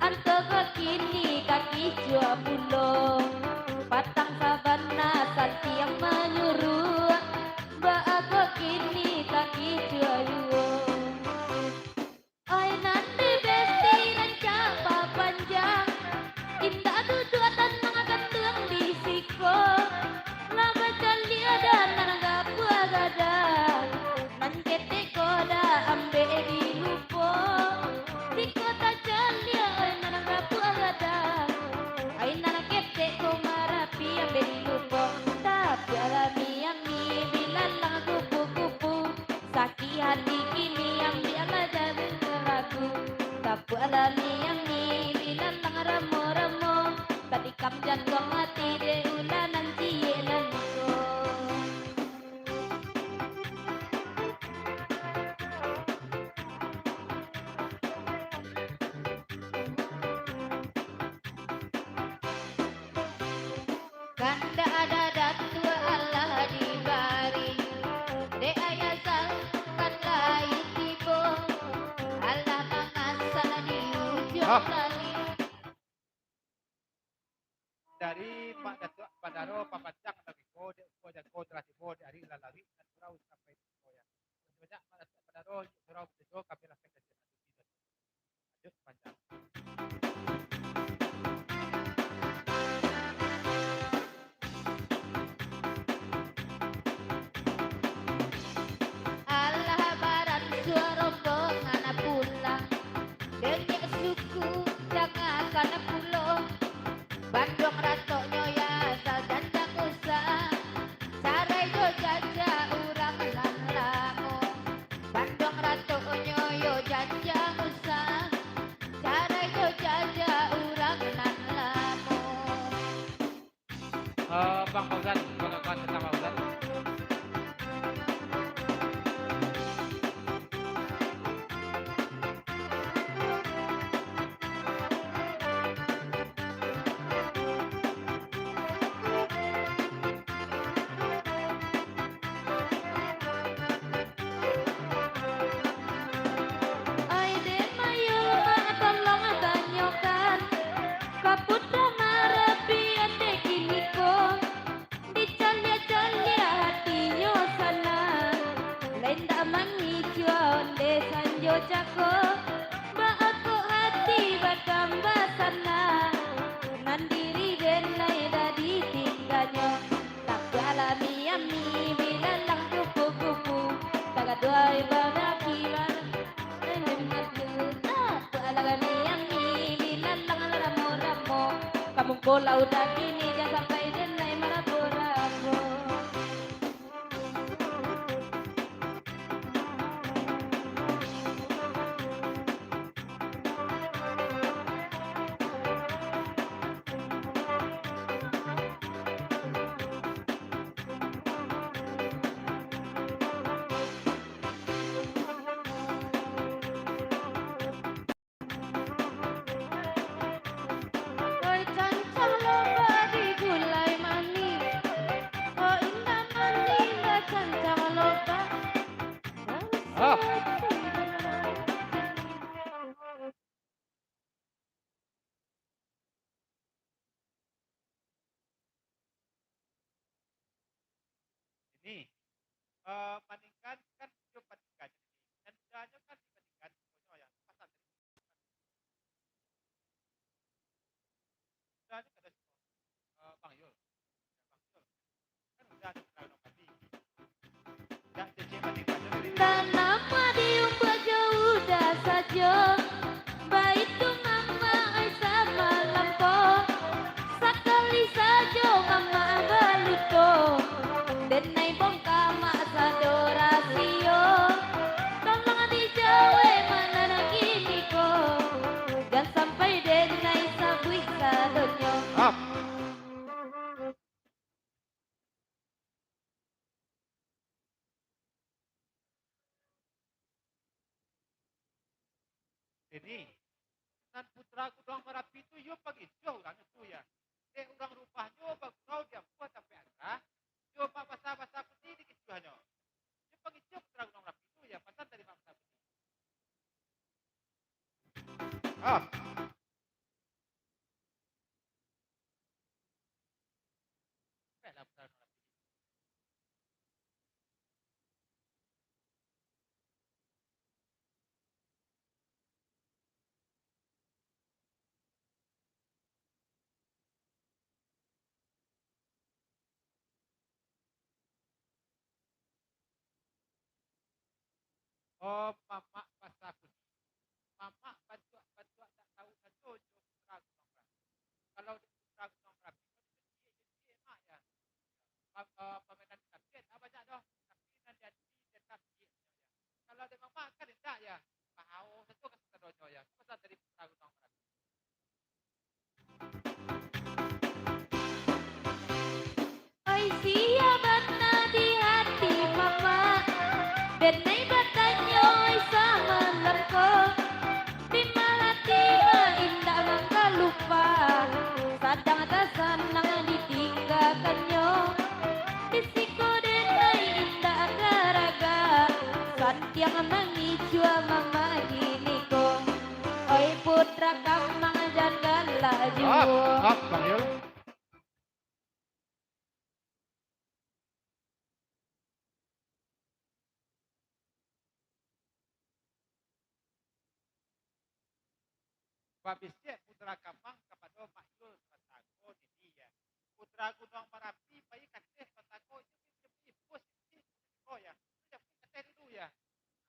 antoko kini ka kicua pulo. Patang sabana santiang manyuruak, baa kok kini ka kicua juo. Ai nan di besti rancak bapanjang, indak duduak tanang kanduang di siko. Lah bacaliak dah nan gapuak gadang, nan ketek ko dah ambek dilupo. Siko tacaliak, oi, nan gapuak gadang, ai nan ketek ko marapi ambek dilupo. Tapi alami-ami bilalang kupu-kupu. Sakik hati kini ambiaklah jalan ragu. Tapuaklah miang ni bilalang ramo-ramo. Tatikam jantuang hati dek ulah nan ciek nan iko. Kandak ada datuak alah dibari, dek ayah sakan lai tibo, alah mangasan di ujuang Ah. langik. Dari Pak Datuak Bandaro papanjang lagi ko, dek ko jago telah tibo di ari lalawik nan surau sampai di ko ya. Banyak Pak Datuak Bandaro, surau betujo kami lah kaji. Alah baransua rombongan pulang, dek suku jangakan pulo. Banduang ratoknyo ya sajanjang usah, sarai jo jajak urang nan lamo. Banduang ratoknyo yo janjang usah, sarai jo jajak urang nan lamo. Eh, Bang Fauzan, pengakuan tentang Bang Fauzan. Ai dek mayo, mak, tolong tanyokan ka Putra Marapi dek kiniko. Dicaliak-caliak hatinyo sanang, lai indak mangicuah onde sanjo cako. Baa kok hati badamba sanang, nan diri den lai dah ditingganyo. Tapi alami-ami bilalang kupu-kupu, tagaduai badakilan. Tapi alami-ami bilalang ramo-ramo. Bola udah kini, jan sampai denai marabo-rabo. Oi, cancang lobak di gulai manih. Kok indak manih, lah cancang lobak. Ah. Ini, eh, maninggan kan, iyo, paninggan. Nan mudanyo kan dibandingkan, pokoknyo, ya, pasal tadi. Mudanyo kada suko. Eh, Bang Yul. Bang Yul. Kan udah ada sekarang tadi. Dak cecek maninggan. Tanam padi umbuak jo udah sajo. Baitu mamak ai samalam ko, sakali sajo mamak baluto, denai bongka mak sado rasio. Tolong dijawek mah nan kini ko, jan sampai denai sabuik sadonyo. Ap. Ini, nan Putra Gunuang Marapi tu, iyo pangisuah urangnyo tu, ya. Dek urang rumahnyo bagurau di ampuah tampek angkah, iyo mak basa-basa putih di kisuahnyo. Iyo pangisuah Putra Gunuang Marapi tu, ya, pasan dari mak basa putih. Ah. Oh, mamak basa kuni. Mamak bantuak-bantuak dak tahu sajo jo Putra Gunuang Marapi. Kalau di Putra Gunuang Marapi ko dicaliak-caliak mak, ya. Pa-, eh, pamainan di tapian ndak banyak doh, tapi nan di ati tetap ciek, ya. Kalau di mamak kan indak, ya. Bahao sajo ka sadonyo, ya. Pasan dari Putra Gunuang Marapi. Oi, sia bana di hati mamak, denai batanyo oi samalam ko. Di ma hati ma indak mangkalupa, sadang tasanang ditinggakannyo. Di siko denai indak karaga, santiang mangicuah mamak kini ko. Oi putra kamang, jan galak juo. Hap, hap, Bang Yul. Babisiak Putra Kamang kapado Mak Yul Batako dini, ya. Putra Gunuang Marapi pai ka ateh Batako, inyo bi manjapuik impus di siko, ya. Manjapuik ka ateh dulu, ya.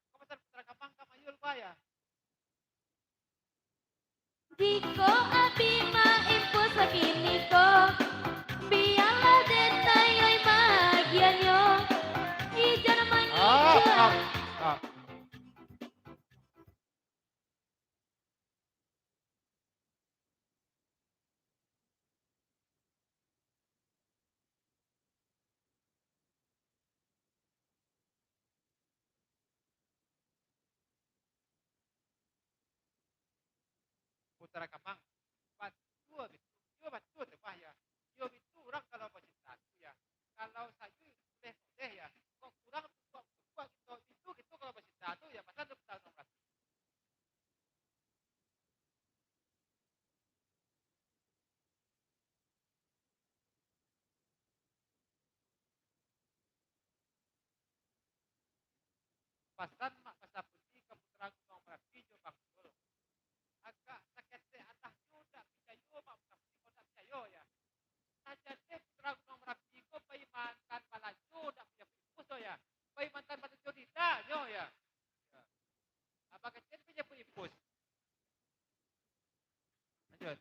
Ka pasan Putra Kamang ka Mak Yul ba, ya. Jikok abi maimpus kini ko, bialah denai oi maagiannyo, ijan mangicuah. Ah, ah, ah. Putra Kamang, batua bitu, iyo batua tu bah, ya. Iyo bitu urang kalau bacinta tu, ya. Kalau sayua toleh-toleh, ya. Kok kurang tu, kok kukuak kito, bitu kito kalau bacinta tu, ya, pasan tu Putra Kamang. Pasan mak basa putih ka Putra Gunuang Marapi jo Bang Dul. Agak saketek adahnyo dak picayo mak basa putih, kok dak picayo, ya. Sajo deh Putra Gunuang Marapi ko pai mantan balanjo dak manjapuik impus, ya. Pai mantan balanjo dinanyo, ya. Ya. Abah kecil manjapuik impus. Lanjut.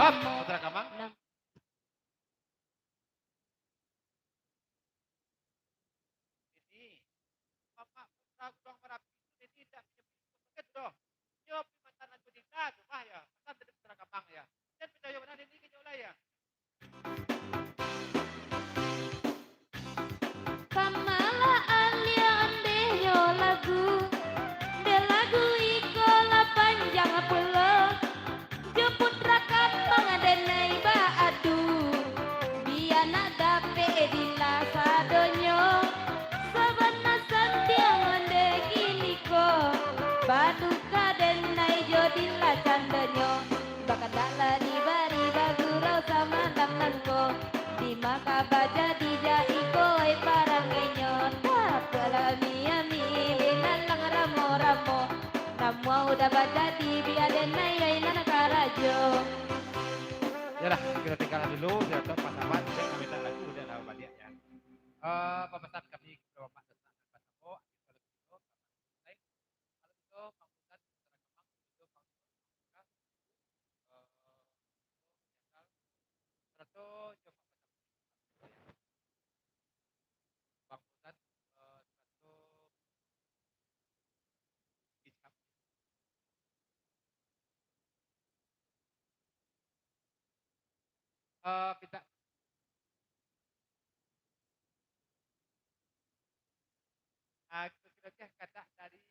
Hop, Putra Kamang. Enam. Ini, Bapak Putra Gunuang Marapi tu ini indak pinyo-pinyo doh. Nyo pi matan Lagu Dita tu mah ya, matan tadi Putra Kamang ya. Jan picayo bana dek ini kinyo lah ya. Pamalaan lian deh nyo lagu, deh lagu iko lah panjang pulo. Jo Putra Kamang denai baadu, bia nak dapek dilah sadonyo. Sabana santiang onde kiniko, baduka denai jo dilah candonyo. Bakandak lah dibari bagurau samalam nangko, dima ka bajadi ja iko oi parangainyo. Tapualah ami-ami, binalang ramo-ramo. Namuah udah bajadi, bia denai ai nan karajo. Yalah, kito tinggalan dulu, kito pasaban, kito minta lagu, udah lah baliak ya. Eh, papasan kami kepada Bapak Sesak dan Pak Sambo, kalau begitu, kalau begitu, Bang Ustaz, Bang Ustaz, eh, serato jo Bang Ustaz. Bang Ustaz, eh, serato. Eh, pinta. Ah, kito sudah kadak dari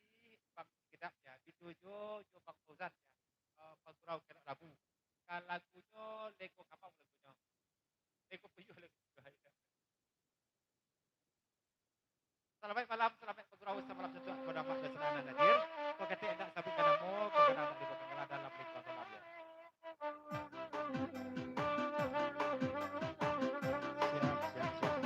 Bang Sekedap ya, bitu jo, jo Bang Fauzan ya. Eh, Bang Surau Kelok Labu. Ka lagunyo Lego Kamang lagunyo. Lego Puyuh lagunyo. Salamaik malam, salamaik bagurau, samalam suntuak kapado Amak Desa nan hadir. Kok katik andak sabuikkan namo, kok katik andak dibawa dalam lingkuang malam ya. Siap, siap, siap.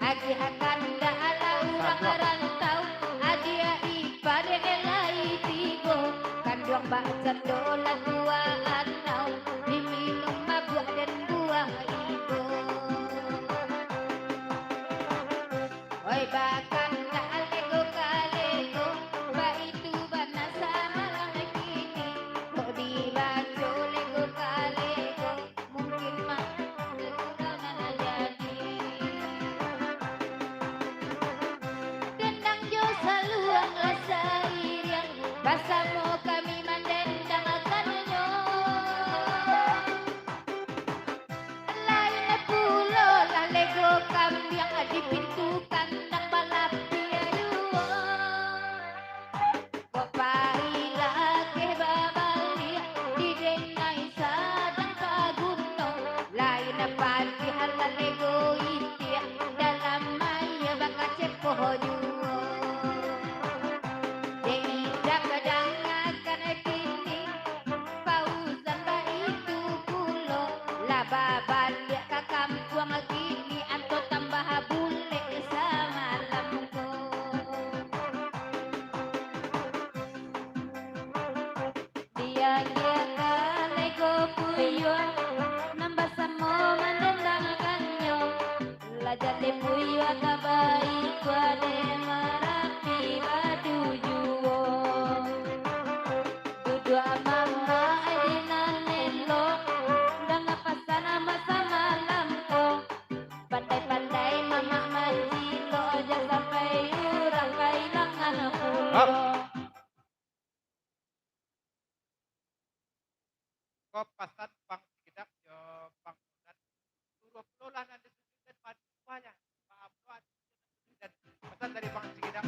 Agiah kandak alah urang rantau, adiak ipar dek lai tigo, kanduang bakcando lah dua anau, diminum mabuak den buah igo. Oi, bakandak lego ka lego, baitu bana samalam kini, kok dibaco lego ka lego. Mungkin mah, sudah nan jadi. Dendang jo saluang lah sairiang, basamo kami mandendangkannyo. Lain pulo lah lego kambiang, di pintu kandang balapiah duo. Kok pai lakeh babaliak, di denai sadang paguno, lain padiah lah lego itiak, dalam aia bakacepoh juo. Dek indak badangakan kini, Fauzan baitu pulo, lah babaliak ka kampuang kini, anto tambah bulek samalam ko. Diagiah ka lego puyuah, nan basamo mandendangkannyo. Lah jaleh puyuah ka baikua dek Marapi badu juo. Duduak mamak di nan elok, danga pasan amak samalam ko. Pandai-pandai mamak mancilok, jan sampai urang kailangan pulo. Hap. Ko pasan Bang Sikidap jo Bang Mudan. Suruah pulo lah nan disujuikkan padi buahnyo. Maaf lo ati nan disujuikkan. Pasan dari Bang Sikidap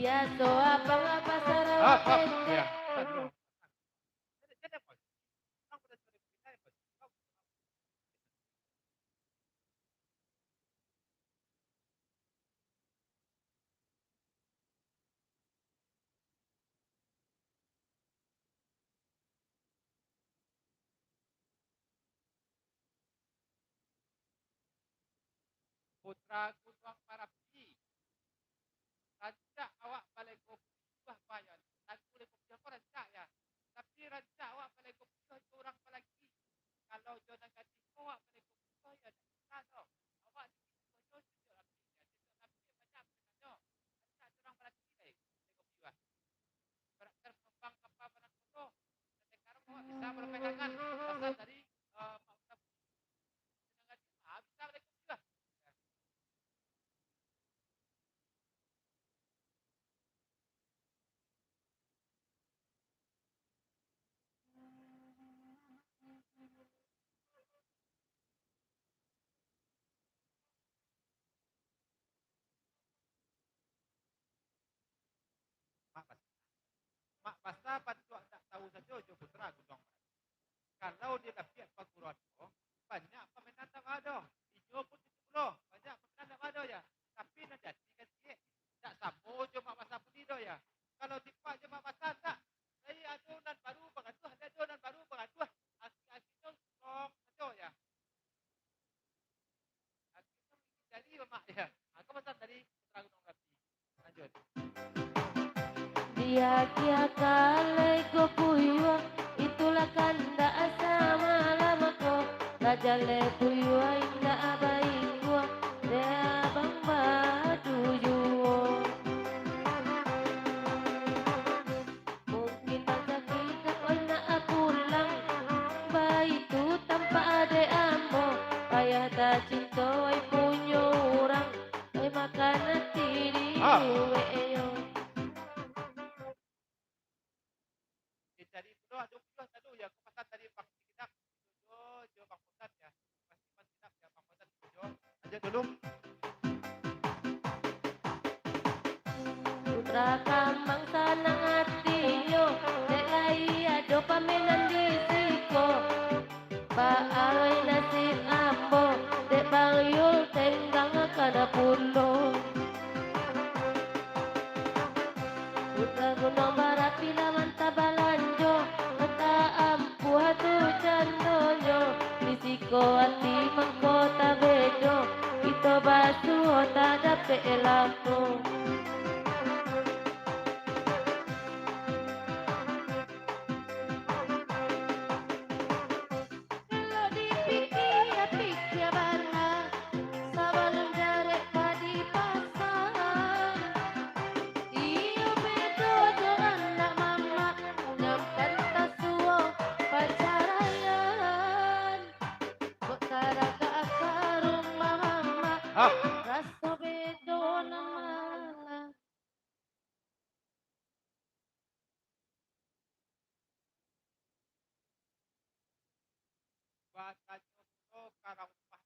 Biaso abang pasar awak Apa? Endek. Ya. Putra Gunuang Marapi. Rancak awak balego puyuah, Pak, yo. Lagu balego puyuah ko rancak, yo. Tapi rancak awak balego puyuah jo urang balaki. Kalau jo nan gadih ko awak balego puyuah, yo, indak bisa doh. Awak di situ jo Cicok Lapik, yo. Cicok Lapik banyak pamainannyo. Rancak jo urang balaki lai balego puyuah. Ibaratkan panumpang kapa Banangkuro. Sampai sekarang awak bisa bapamain tangan. Pasal tadi, eh, Mak Ustaz, ah, bisa balego puyuah. Mak Basa. Mak Basa patuak ndak tahu sajo jo Putra Gunuang Marapi. Kalau di lapiak paguruan ko, banyak pamainan ndak baa doh. Inyo pun itu pulo, banyak pamainan ndak baa doh, yo. Tapi nan jadi kan ciek, ndak samo jo Mak Basa buli doh, yo. Kalau tipak jo Mak Basa ndak, lai ado nan baru bagaduah, lai ado nan baru bagaduah. Asik-asiknyo songkok sajo, yo. Jadi, Mak, yo. Aku pesan tadi, Putra Gunung Merapi. Lanjut. Dia kia kalai ko puyuah, itulah kandak asa malam ko. Lah jaleh puyuah indak baingguah, dek abang badu juo. Mungkin bacakik dek oi nak pulang, baitu tampak adek ambo, payah tacinto oi punyo urang, oi makan ati di Ah. uwek yo. Dicari pulo ado puyuah satu, yo, aku pasan tadi Bang Sikidak, jo, jo Bang Potan, yo. Pasti Bang Sikidak, yo, Bang Potan, jo. Lanjut dulu. Putra Kamang sanang atinyo, dek lai ado pamenan di siko. Baa oi nasib ambo, dek Bang Yul tenggang kana pulo. Putra Gunuang Marapi lah mantap balanjo, taampuah tu candonyo. Di siko ati mangko tabedo, kito basuo tadapek lamo. Elok dipikia-pikia bana, sabalun jarek ka dipasang. Iyo bedo jo anak mamak, nan pantas suo pacaraian. Kok taragak ka rumah mamak, Ah. raso bedo nan malah. Batanyo pulo ka rumah.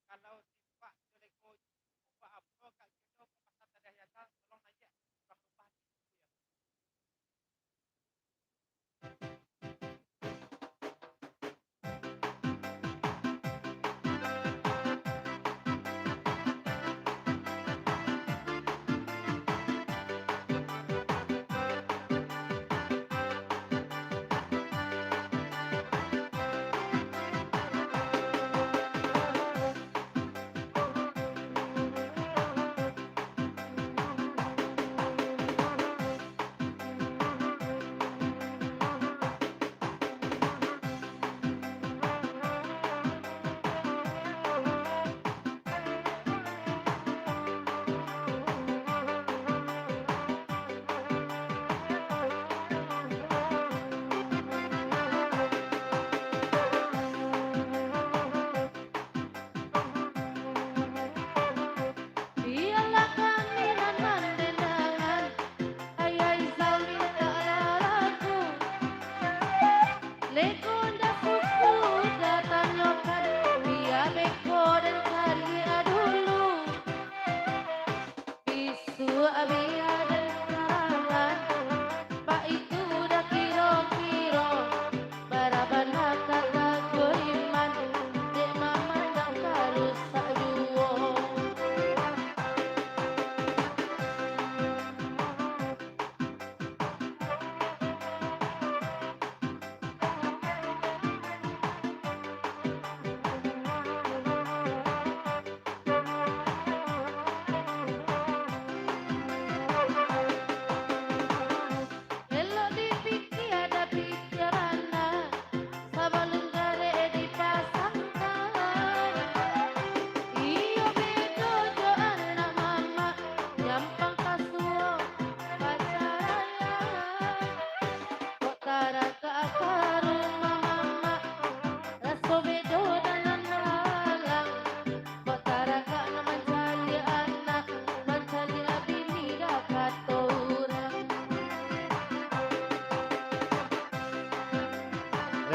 Kalau sipak jeleko, sipak apo, kak kiro pamasan tadi hiasan, tolong naiak urang rumah.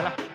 Lah.